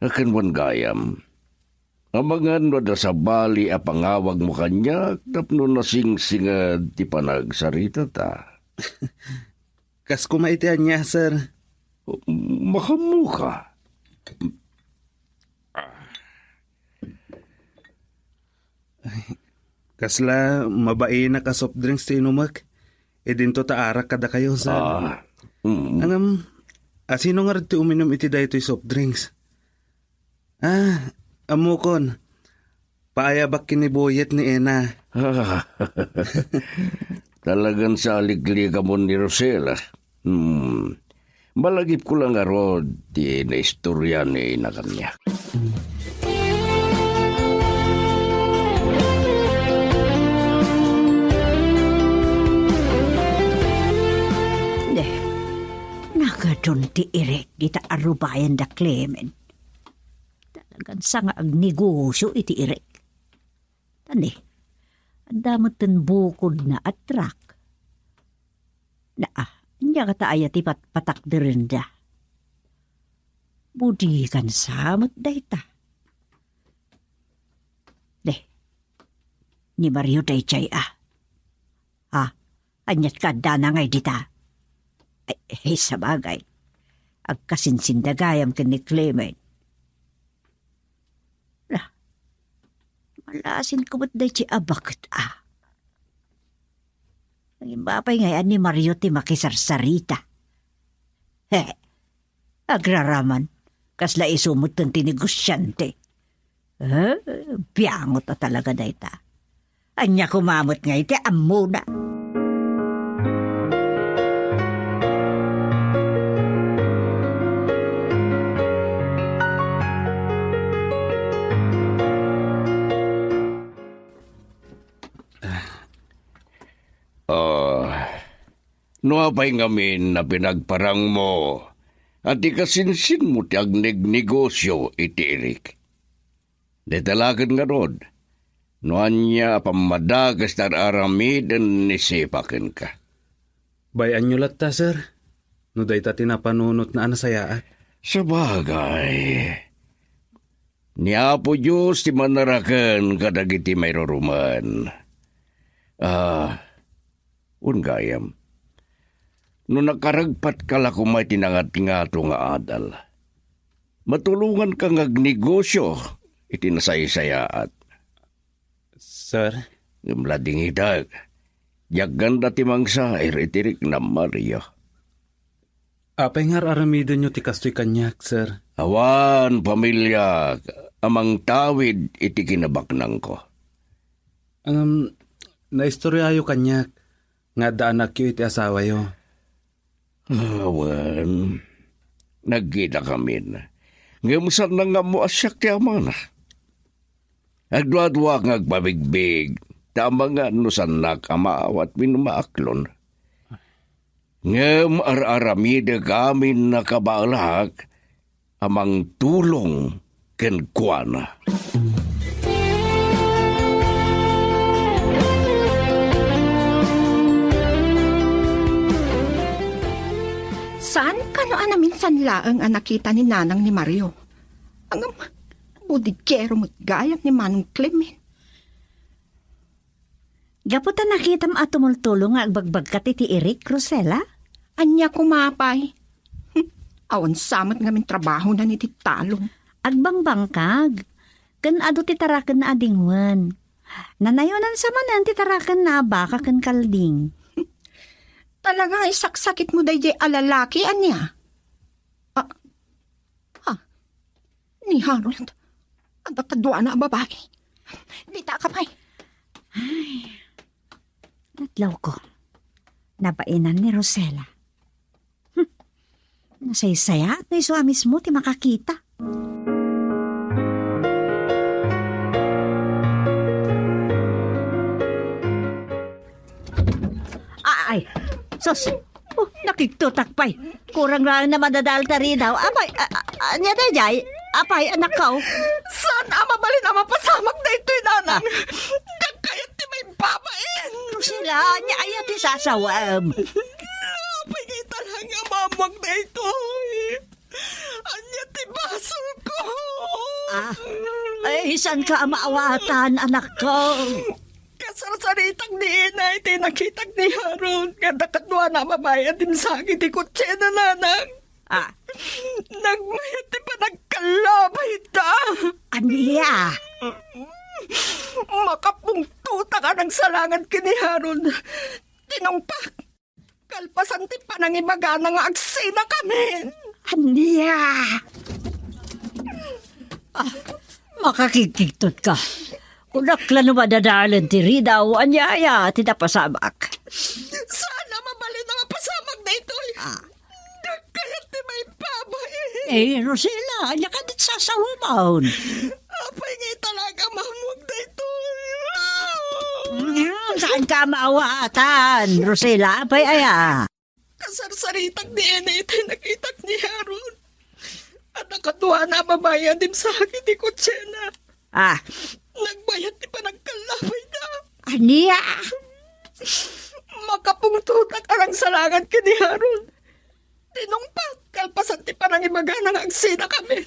Akin wen gayam. Amangan no adda sabali a pangawagmo kaniak tapno nasingsinged ti panagsaritata. Kas koma iti ania, sir? Makaammoka. Ay, kasla mabainak a soft drinks ti inumek. Idinto ta arak kadakayo, sir. Ah, mm. Ngem, asino ngarud ti uminum iti daytoy soft drinks? Ah, ammokon. Paayabak ken ni Boyet ni Ena. Talagan saliklikamon ni Rosela. Hmm. Malagipko la ngarud ti naistorya ni ina kaniak. Deh, nagadun ti Eric dita a rubayan da Clement. Talagan sanga agnegosio iti Eric. Tani, adda metten bukodna a truck. Naa, ania ngata aya ti patpatakderenda? Budigan sa met dayta. Deh, ni Mario daydiay a. Ha? Aniat ka addana ngay dita? Ay, ay, sabagay. Agkasinsinda gayam ken ni Clement. La, malasin ko met daydi a baket a. Nangimba pay ngay a ni Mario ti makisarsarita. He, agraraman, kasla isu metten ti negosiante. Eh, biangot a talaga dayta. Ania koma met ngay ti ammona? Ah, no apay ngamin a pinagparangmo, a ti kasinsinmo ti agnegnegosio iti Eric? Dayta la ket ngarud, no ania a pammadakes ti ar-aramiden ni Sepa kenka. Bay-anyo latta, sir, no dayta ti napanunotna a nasayaat. Sabagay, ni Apo Dios ti manaraken kadagiti mairurumen. Ah, Wen gayam, no nakaragpatka la koma iti nangatngato nga adal, matulonganka nga agnegosio iti nasaysayaat. Sir? Ngem ladingitek, diak ganda ti mangsair iti riknam, Mario. Apay nga ar-aramidenyo ti kastoy kaniak, sir? Awan pamiliak a mangtawid iti kinabaknangko. Ngem, naistoryayo kaniak nga adda anakyo iti asawayo. Awan, nagkitakamin. Ngem saanna nga ammo a siak ti amana. Agduaduak nga agpabigbig, ta amangan no saannak a maawat wenno maaklon. Ngem ar-aramidek amin a kabaelak a mangtulong kenkuana. Saan kano a naminsan laeng a nakita ni Nanang ni Mario? Ngem, budigero met gayam ni Manong Clement. Gapu ta nakitam a tumultulong nga agbagbagkat iti Eric, Rosela? Ania koma pay? Hm, awan sa met ngamin trabahona iti talong. Agbangbangkag. ken adu ti tarakenna a dingwen. Nanayonan sa manen ti tarakenna a baka ken kalding. Talaga nga isaksakitmo daydiay a lalaki, ania? Ah, ah, ni Harold, adda kaduana a babai. Dita ka pay. Ay, adlawko. Nabainan ni Rosella. Hmm. Nasaysayaat no isu a mismo ti makakita. Ay, sus! Oh, nakigtotak pay. Kurang laeng na madadal ta ridaw. Apay, a, a, ania daydiay? Apay, anakko. Saan a mabalin a mapasamak daytoy, nanang? Ah. Dagkayat ti maibabain. Rosella, ania aya ti sasawem? Apay, ita lang nga maammoak daytoy. Ania ti basolko? Ah, ay, saan ka a maawatan, anakko? Kasarsaritak ni Ina iti nakitak ni Harold nga adda kaduana a babai a dimsagi ti kotsena, nanang. Ah. Nagmayat ti panagkallabay ta. Ania? Makapungtotak a nagsalangan ken ni Harold. Tinungpak. Kalpasan ti panangibagana nga agsinakamin. Ania? Ah, makakigkigtot ka. Kunak la no madadalen ti ridaw, ania aya ti napasamak? Saan a mabalin a mapasamak daytoy? Ah. Dagkayat ti maibabain. Eh, Rosella, ania kadi ti sasawem? Apay nga ita lang a maammoak daytoy? Mm, saan ka maawatan, Rosella? Apay aya? Kasarsaritak ni Ina iti nakitak ni Harold. Adda kaduana a babai a dimsagi ti kotsena. Ah. Nagmayat ti panagkallabayda. Ania? Makapungtotak a nagsalangan ken ni Harold. Tinungpak, kalpasan ti panangibagana nga agsinakamin.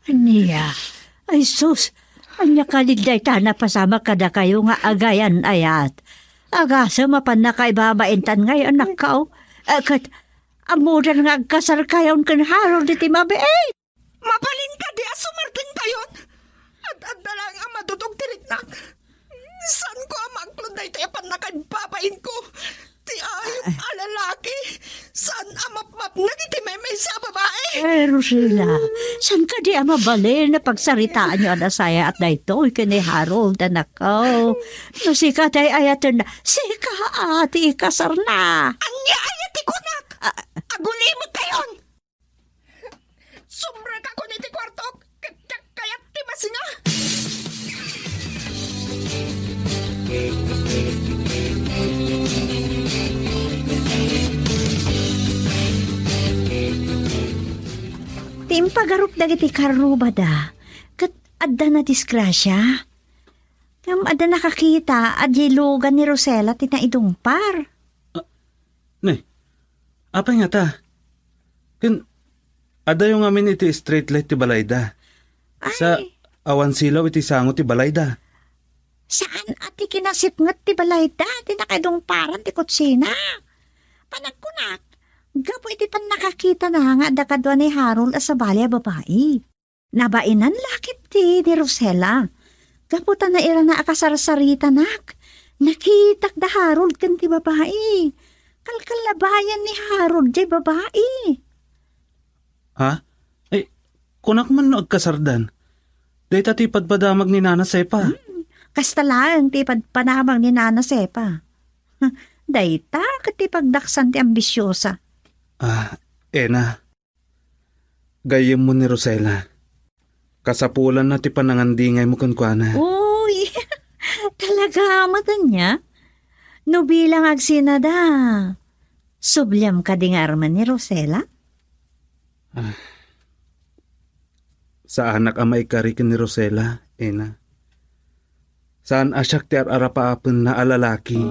Ania? Ay sus, ania kadi dayta napasamak kadakayo nga agayan-ayat? Agasem a pannakaibabaintan ngay, anakko. Eh, ket, ammodan nga agkasarkayon ken Harold iti mabiit. Mabalin kadi a sumardengkayon? Ad-adda laeng a madudog ti riknak. Saanko a maaklon daytoy a pannakaibabainko. Ti ayup a lalaki, saan a mapmapnek iti maymaysa a babai. Eh, Rosella, saan kadi a mabalin a pagsaritaanyo a nasayaat daytoy ken ni Harold, anakko? No sika ti ay-ayatenna, sika a ti ikasarna. Ania aya ti kunak? Ah. Agulimekkayon! Sumrekakon iti kuartok, ket diak kayat ti masinga! Ti impagarup dagiti karrubada, ket adda nadisgrasia. Ngem adda nakakita a diay lugan ni Rosella ti naidungpar. Ne, apay ngata? Ken, adayo ngamin iti street light ti balayda. Sa, ay, awan silaw iti sango ti balayda. Saan a ti kinasipnget ti balayda ti nakaidungparan ti kotsina? Panagkunak, gapu iti pannakakitana nga adda kadua ni Harold a sabali a babai. Nabainan la ketdi ni Rosella. Gapu ta nairana a kasarsaritanak, nakitak da Harold ken ti babai. Kalkallabayan ni Harold jay babai. Ha? Ay, kunak man no agkasardan. Dayta ti padpadamag ni Nana Sepa. Hmm, kasta laeng ti padpadamag ni Nana Sepa. Dayta ket ti pagdaksan ti ambisiosa. Ah, Ena. Gayyemmo ni Rosella. Kasapulanna ti panangandingaymo kenkuana. Uy, talaga met ania? No bilang agsinada, subliam kadi nga armen ni Rosella? Ah. Saanak a maikari ken ni Rosella, Ena. Saan a siak ti ar-arapaapenna a lalaki.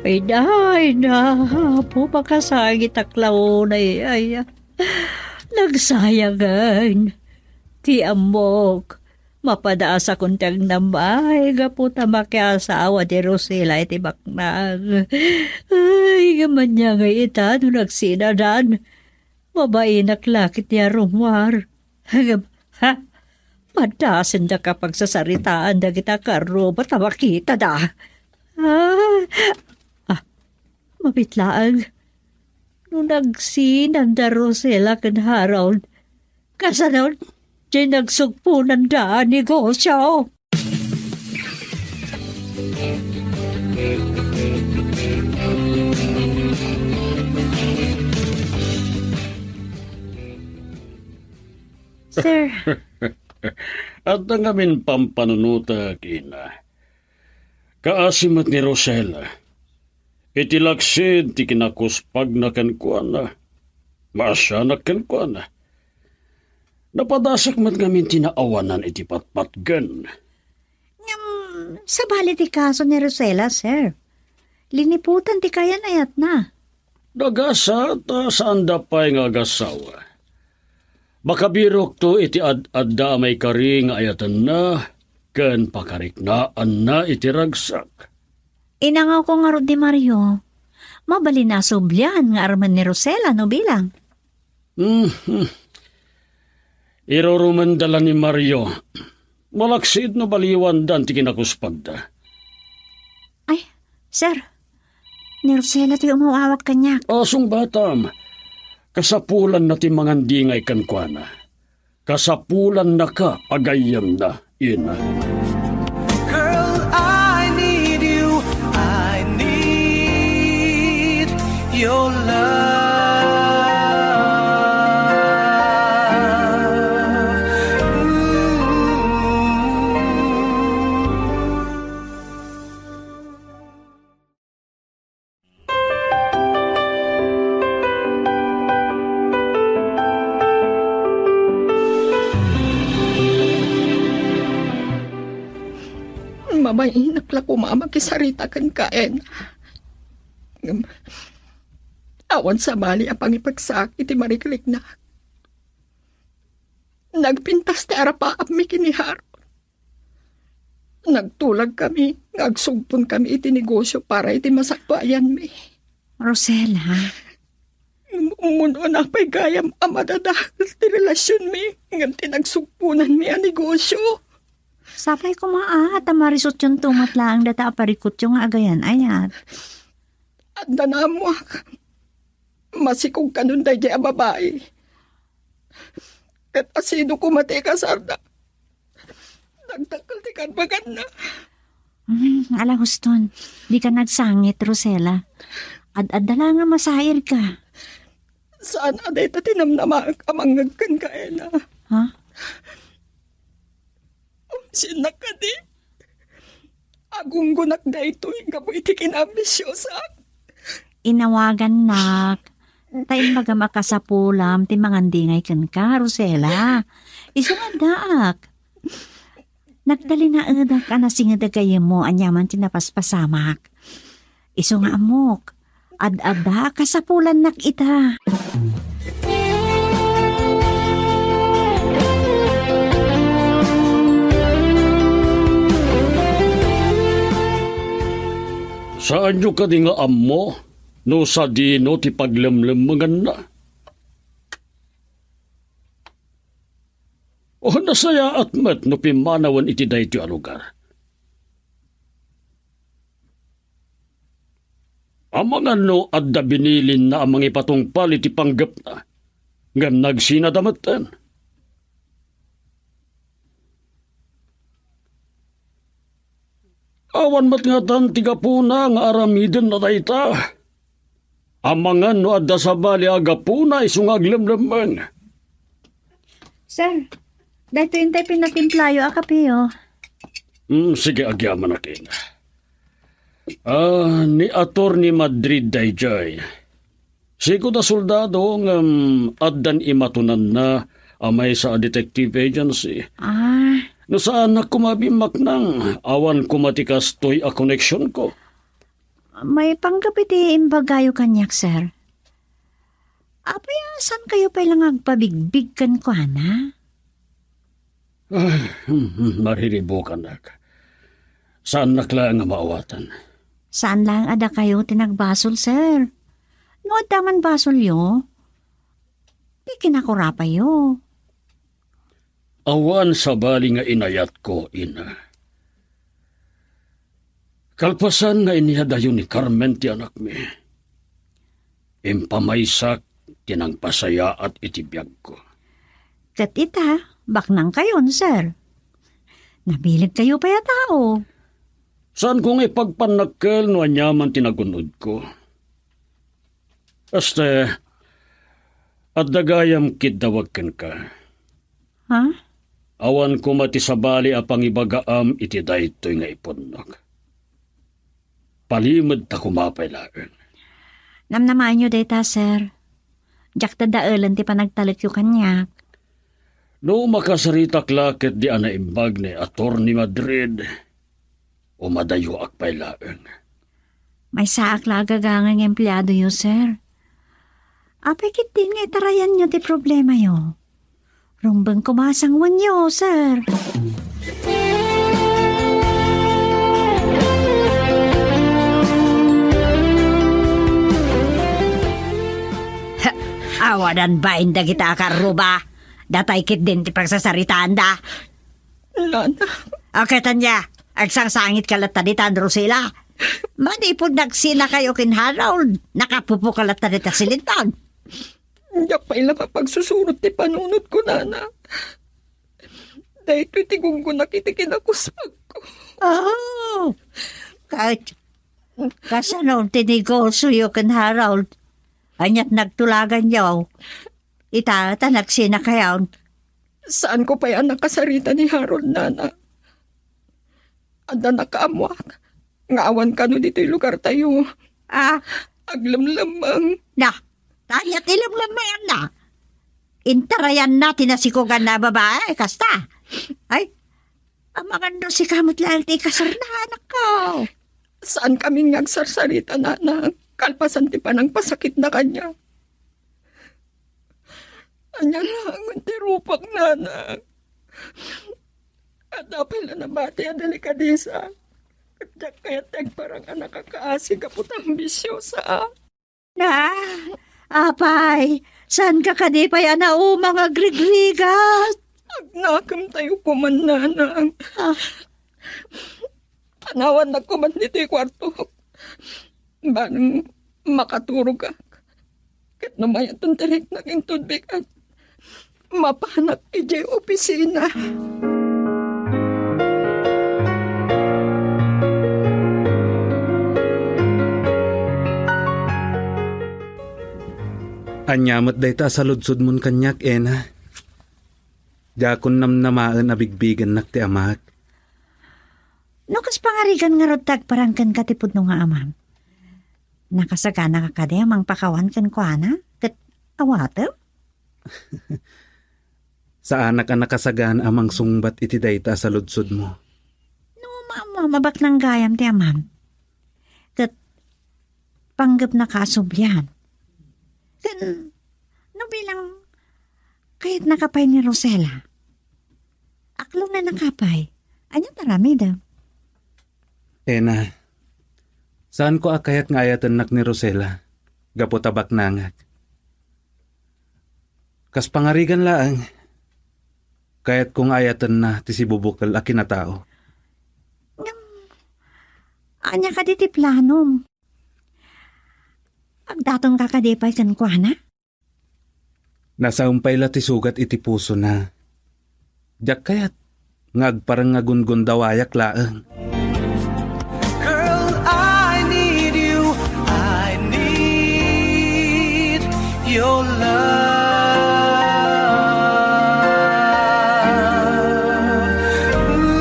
Ay, day, na, Apo, makasagitak la unay, ay, ay. Nagsayangen ti ammok Mapadaasakon ti agnamay gapu ta makiasawa ti Rosela iti baknang. Ay, ngem ania ngay ita no nagsinadan? Mabainak la ket ti arummuar. Ngem, ha? Madasendaka pagsasaritaan dagita karruba ta makitada. Ah, ah, mabit laeng. No nagsinanda Rosela ken Harold, kasano ti nagsugponanda a negosio? Sir. Adda ngamin pampanunotek, ina. Kaasi met ni Rosela. Iti laksid ti kinakuspagna kenkuana, maasianak kenkuana. Napadasak met ngamin ti naawanan iti patpatgen. Ngem, sabali ti kaso ni Rosela, sir. Liniputan ti kayan-ayatna. Nagasat ta saanda pay nga agasawa. Makabirokto iti ad-adda a maikari nga ayatenna ken pakariknaanna iti ragsak. Inangawko ngarud ni Mario. Mabalin a sublian nga armen ni Rosela no bilang. Mhm. Irurumenda la ni Mario. Malaksid no baliwandan ti kinakuspagda. Ay, sir. Ni Rosela ti umaw-awat kaniak. Asong batam. Kasapulanna ti mangandingay kenkuana. Kasapulannaka a gayyemna, ina. Girl, I need you. I need your love. Ooh. Mabainak la koma a makisarita kenka, Ena. Ngem, awan sabali a pangipagsaak iti marikliknak. Nagpintas ti arapaapmi ken ni Harold. Nagtulagkami nga agsugponkami iti negosio para iti masakbayanmi. Rosela. Umuna na pay gayam a madadakel ti relasionmi ngem ti nagsugponanmi a negosio. Sapay koma a, ta marisotyonto met laeng data a parikutyo nga agayan-ayat. Adda naammoak. Masikog kanon daydiay a babai. Ket asino koma ti ikasarda? Dakdakkel ti karbaganna. Hmm, ala Houston, dika nagsangit, Rosela. Ad-adda la nga masairka. Saan a dayta ti namnamaak a mangngeg kenka, Ena? Ha? Sinnak kadi. Agunggonak daytoy gapu iti kinaambisiosak. Inawagannak. Ta imbagam a kasapulam ti mangandingay kenka, Rosela. Isu nga addaak. Nagtalinaedak a nasinged a gayyemmo aniaman ti napaspasamak. Isu nga ammok, ad-adda a kasapulannak ita. Saanyo kadi nga ammo no sadino ti paglemlemmenganna? O nasayaat met no pimmanawen iti daytoy a lugar. Amangan no adda binilinna a mangipatungpal iti panggepna, ngem nagsinada metten. Awan met ngatan ti gapuna nga aramidenna dayta. Amangan no adda sabali a gapuna isu nga aglemlemmeng. Sir, daytoy intay pinatimplayo a kape, oh. Mm, sige, agyamanak ina. Ah, ni Attorney Madrid dayjay. Sigud a soldado ngem addan imatunanna a maysa a detective agency. Ah. No saanak koma a bimmaknang, awan koma ti kastoy a koneksionko. Maipanggep iti imbagayo kaniak, sir. Apay a saan kayo pay la nga agpabigbig kenkuana? Ay, hmm, hmm, mariribukanak. Saannak laeng a maawatan. Saan laeng a dakayo ti nagbasol, sir. No adda man basolyo, ti kinakurapayo. Awan sabali nga inayatko, ina. Kalpasan nga inyadayo ni Carmen ti anakmi, impamaysak ti nangpasayaat iti biagko. Ket ita, baknangkayon, sir. Nabilegkayo pay a tao. Saanko nga ipagpannakkel no aniaman ti nagun-odko. Este, adda gayam kiddawag kenka. Ha? Awan koma ti sabali a pangibagaam iti daytoy nga ipudnok. Palimed ta koma pay laeng. Namnamaenyo dayta, sir. Diak dadaelen ti panagtalekyo kaniak. No makasaritak la ketdi a naimbag ni Attorney Madrid, umadayoak pay laeng. Maysaak la a gagangay nga empleadoyo, sir. Apay ketdin nga itarayanyo ti problemayo? Rumbeng koma a sangoenyo, sir. Awanan bain dagita a karruba. Datay ketdin ti pagsasaritaanda. Nana. O, ket ania, agsangsangitka latta ditan, Rosela? Manipud nagsinakayo ken Harold, nakapupoka latta dita silindon. Diak pay la mapagsusurot ti panunotko, nana. Daytoy ti gunggonak iti kinakuspagko. Oh, ket kasano ti negosioyo ken Harold? Aniat nagtulaganyo? Ita ta nagsinakayon. Saanko pay a nakasarita ni Harold, nana. Adda nakaammoak nga awan kano ditoy lugartayo. Ah. Aglemlemmeng. Na, ania ti lemlemmenganna? Intarayanna ti nasikoganna a babae, kasta. Ay, amangan no sika met laeng ti ikasarna, anakko. Saankami nga agsarsarita, nana, kalpasan ti panangpasakitna kaniak. Ania laengen ti rupak, nana? Adda pay la nabati a delikadesa. Ket diak kayat ti agparang a nakakaasi gapu ta ambisyosa. Na, apay, saanka kadi pay a nauma nga agrigrigat? Agnakemtayo koman, nana. Ah. Panawannak koman ditoy kuartok. Ban makaturogak. Ket no mayaton ti riknak inton bigat, mapanak idiay opisina. Ania met dayta a saludsodmon kaniak, Ena? Diakon namnamaen a bigbigennak ti amak. No kas pangarigan ngarud ti agparang kenka ti pudno nga amam, nakasaganaka kadi a mangpakawan kenkuana ket awatem? Saanak a nakasagana a mangsungbat iti dayta a saludsodmo. No maammoam a baknang gayam ti amam, ket panggepnaka a sublian. Ken no bilang kayatnaka pay ni Rosela, aklonennaka pay. Ania ti aramidem? Ena, saanko a kayat nga ayatennak ni Rosela gapu ta baknangak. Kas pangarigan laeng, kayatko nga ayatenna ti sibubukel a kinatao. Ngem, ania kadi ti planom? Agdatonka kadi pay kenkuana? Nasaem pay la ti sugat iti pusona. Diak kayat nga agparang nga gungundawayak laeng. Girl, I need you. I need your love. Ooh.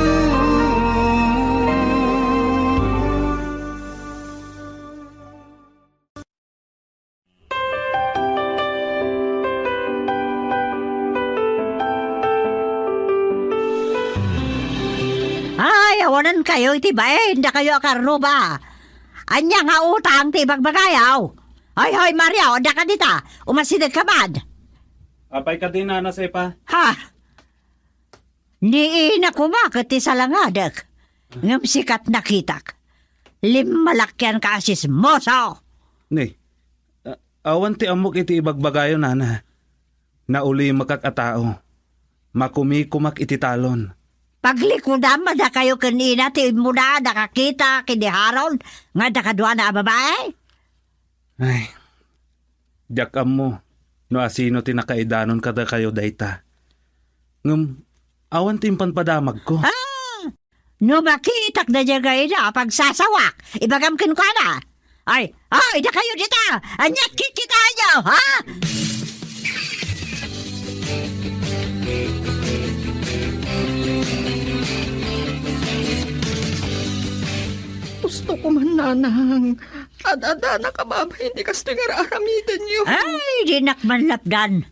Ay, awanenkayo iti bain, dakayo a karruba. Ania nga utang ti ibagbagayo? Hoy, hoy, Mario, adda ka dita. Umasidegka man. Apay kadi, Nana Sepa? Ha? Ni ina koma ket ti salangadek, ngem sika ti nakitak. Limmalakyan ka a sismoso! Ni, a-, awan ti ammok iti ibagbagayo, nana. Naulimakak a tao. Makumikumak iti talon. Paglikudam a dakayo ken ina ti immuna a nakakita ken ni Harold nga adda kaduana a babae? Ay, diak ammo no asino ti nakaidanon kadakayo dayta. Ngem, awan ti impan padamagko. Ah! No makitak daydiay a pagsasawak, ibagam kenkuana. Ay, ay, dakayo dita! Ania't kitkitaenyo, ha? Gusto ko man, nanang. Ad-adda nakababain ti kastoy nga ar-aramidenyo. Ay, dinak man lapdan.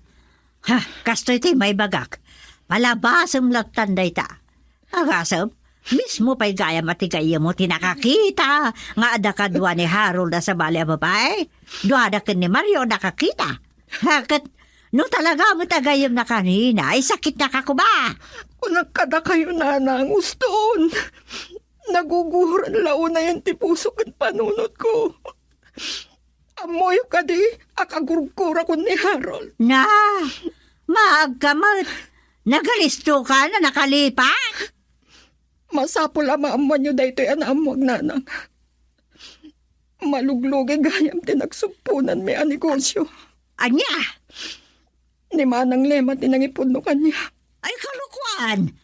Ha, kastoy ti maibagak. Palabasem lattan dayta. Agasem, mismo pay gayam a ti gayyemmo ti nakakita nga adda kadua ni Harold a sabali a babae. Duada ken ni Mario a nakakita. Ha, ket no talaga met a gayyemna kanina, ay sakitnaka koma. Kunak kadakayo, nanang, uston. Naguguran la unayen ti puso ken panunotko. Ammoyo kadi a kagurgurakon ni Harold? Na, maagka met. Nagalistoka a nakalipat? Masapul a maammoanyo daytoy a naammoak, nanang. Maluglugi gayam ti nagsubponanmi a negosio. Ania? Ni Manang Lema ti nangipunno kaniak. Ay, kalokoan!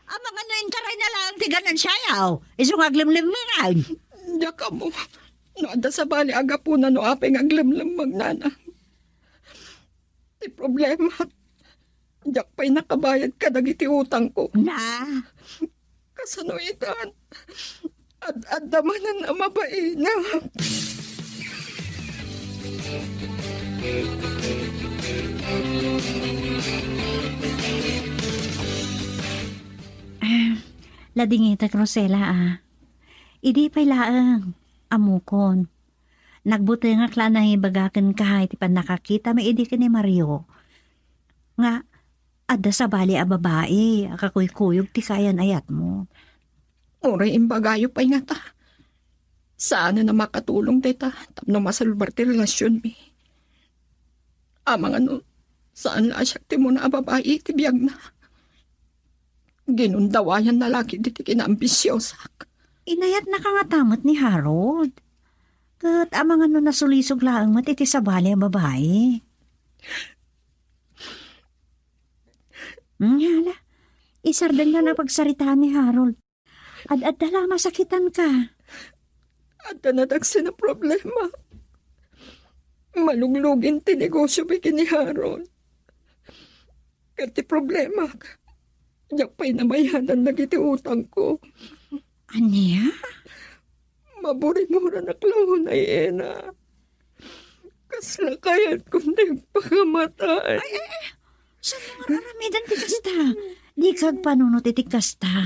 Amangan no intarayna laeng ti ganansiayo, isu nga aglemlemmengan. Diak ammo no adda sabali a gapuna no apay nga aglemlemmeng, nanang. Ti problema, diak pay nakabayad kadagiti utangko. Na? Kasano itan? Ad-adda manen a mabaina. Ah, ladingitek, Rosela, ah. Idi pay laeng, ammokon. Nagbutengak la a nangibaga kenka iti pannakakitami idi ken ni Mario. Nga, adda sabali a babai a kakuykuyog ti kaayan-ayatmo. Uray imbagayo pay ngata, saanen a makatulong dayta tapno masalbar ti relasionmi. Amangan no, saan la a siak ti umuna a babai iti biagna. Ginundawayanna la ketdi ti kinaambisiosak. Inayatnaka ngata met ni Harold. Ket amangan no nasulisog laeng met iti sabali a babai. Hala, isardengna a pagsaritaan ni Harold. Ad-adda la a masakitanka. Adda nadagsen a problema. Maluglugen ti negosio ken ni Harold. Ket ti problemak, diak pay nabayadan dagiti utangko. Ania? Maburingoranak la unay, Ena. Kasla kayatkon ti agpakamatay. Ay, ay, ay. Saan nga aramiden ti kasta? Dika agpanunot iti kasta.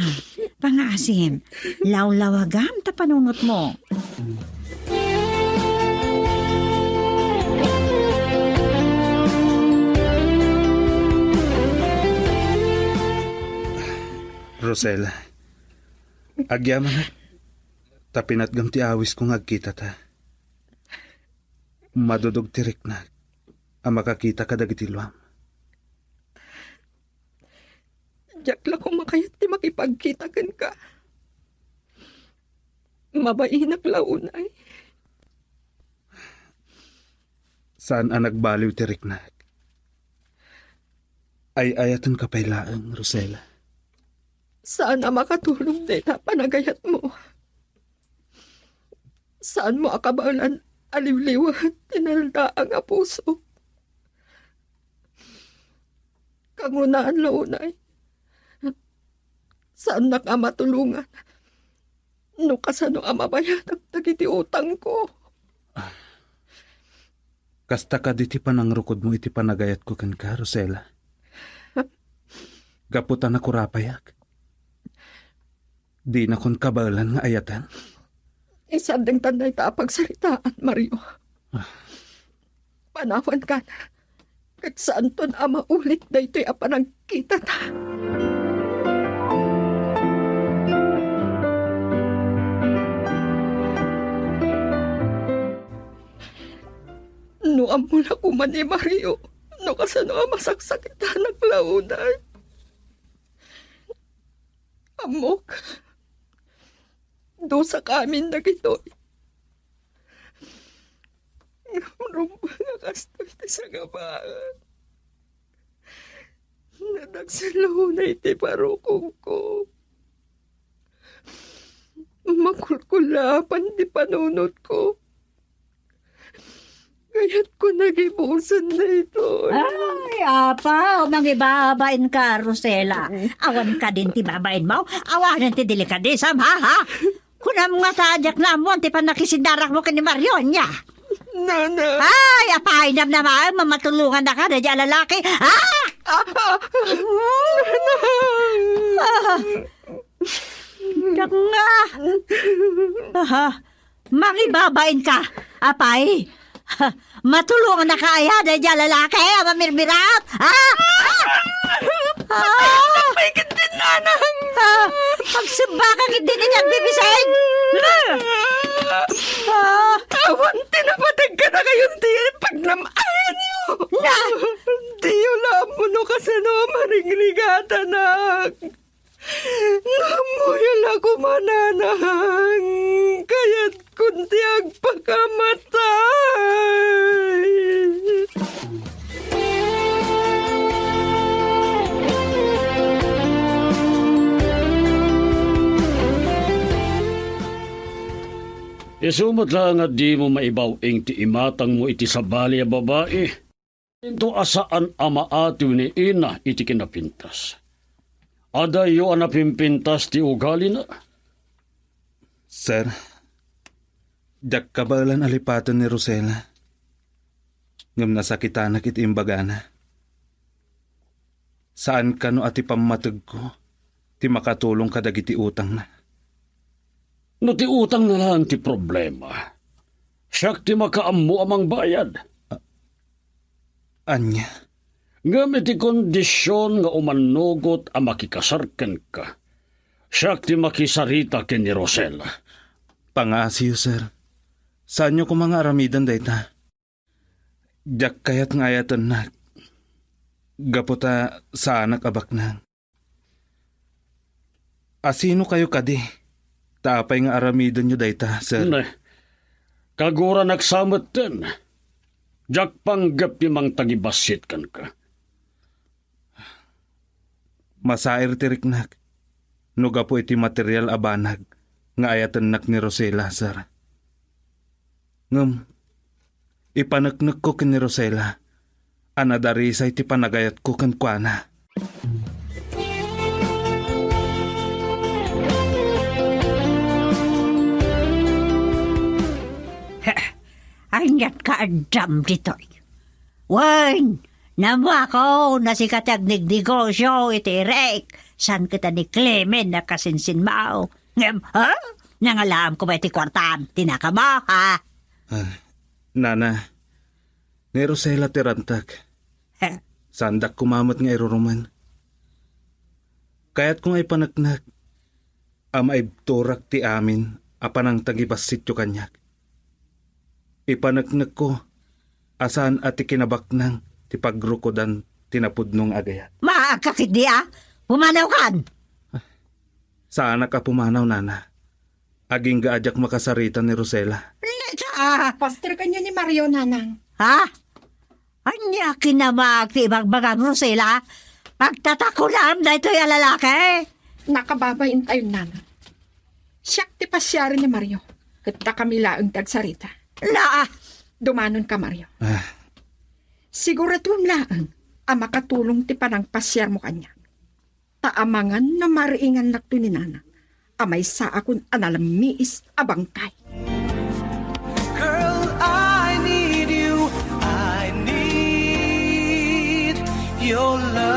Pangaasim, lawlawagam ta panunotmo. Rosel, agyamanak ta pinatgam ti awisko nga agkitata. Madudog ti riknak a makakita kadagiti luam. Diak la koma kayat ti makipagkita kenka. Mabainak la unay. Saan a nagbaliw ti riknak. Ay-ayatenka pay laeng, Rosela. Saan a makatulong dayta panagayatmo. Saanmo a kabaelan a liwliwen ti naldaang a puso. Kangrunaan la unay, saannak a matulongan no kasano a mabayadak dagiti utangko. Kasta kadi ti panangrukodmo iti panagayatko kenka, Rosela? Gapu ta nakurapayak. Dinakon kabaelan nga ayaten. Isardengtan dayta a pagsaritaan, Mario. Ah. Panawankan, ket saanton a maulit daytoy a panagkitata. No ammo la koma ni Mario no kasano a masaksakitanak la unay. Ammok, dusak amin dagitoy. Ngem rumbeng a kastoy ti sangabaen. Nadagsen la unay ti parukongko. Makulkullaapan ti panunotko. Kayatko nagibusen daytoy. Ay, apo, mangibabain ka, Rosela. Awan kadin ti babain mo? Awanen ti delikadesam, ha, ha? Kunam nga ta diak naammuan ti pannakisindarak mo ken ni Mario, ania? Nana. Ay, apaydam na maem, mamatulongan na ka, daydi a lalaki. Ah! Ah, ah, Nana. Ah! Dakna! Aha, mangibabain ka, apay. Matulongan na ka aya, daydi a lalaki, a mamirmirat. Ah! Ah! Ah! Pay ket din, nanang. Ah! Agsimbakak iti ni Agbibisaid. Ah! Ah! Awan ti napateg kadakayo ti pagnam-ayanyo. Na! Diyo la ammo no kasano a maringrigatanak. Ngem ammoyo la koma, nanang, kayatkon ti agpakamatay. Isu met la nga dimo maibaw-ing ti imatangmo iti sabali a babai. Into a saan a maatiw ni Ina iti kinapintas. Adayo a napimpintas ti ugalina. Sir, diak kabaelan a lipaten ni Rosela. Ngem nasakitanak iti imbagana. Saan kano a ti pammategko ti makatulong kadagiti utangna. No ti utangna laeng ti problema, siak ti makaammo a mangbayad. A-, ania? Ngem iti kondision nga umannugot a makikasar kenka, siak ti makisarita ken ni Rosela. Pangaasiyo, sir. Saanyo koma nga aramiden dayta. Diak kayat nga ayatennak, gapu ta saanak a baknang. Asino kayo kadi? Ta apay nga aramidenyo dayta, sir? Ne, kaguranak sa metten. Diak panggep ti mangtagibassit kenka. Masair ti riknak no gapu iti material a banag nga ayatennak ni Rosela, sir. Ngem, ipaneknekko ken ni Rosela a nadarisay ti panagayatko kenkuana. Aniat ka addam ditoy? Wen, namako, nasika ti agnegnegosio iti irek, saan ket ni Clement a kasinsinmo. Ngem, ha? Nangalaam koma iti kuartam, ti nakamo, ha? Ah, nana, ni Rosela ti rantag. He. Saandak koma met nga irurumen. Kayatko nga ipaneknek a maibturak ti amin a panangtagibassityo kaniak. Ipaneknekko a saan a ti kinabaknang ti pagrukodan ti napudno nga agayat. Maagka ketdi a? Pumanawkan! Saanak a pumanaw, nana. Agingga a diak makasarita ni Rosela. Leta! Pastor kaniak ni Mario, nanang. Ha? Ania kinamag ti ibagbagam, Rosela? Pagtatakulam daytoy a lalaki? Nakababain tayo, nanang. Siak ti pasiaren ni Mario. Ket dakami laeng ti agsarita. Naa! Dumanon ka, Mario. Ah. Siguraduem laeng a makatulong ti panangpasiarmo kaniak. Ta amangan no mariingannakto ni nana a maysaakon a nalammiis a bangkay. Girl, I need you. I need your love.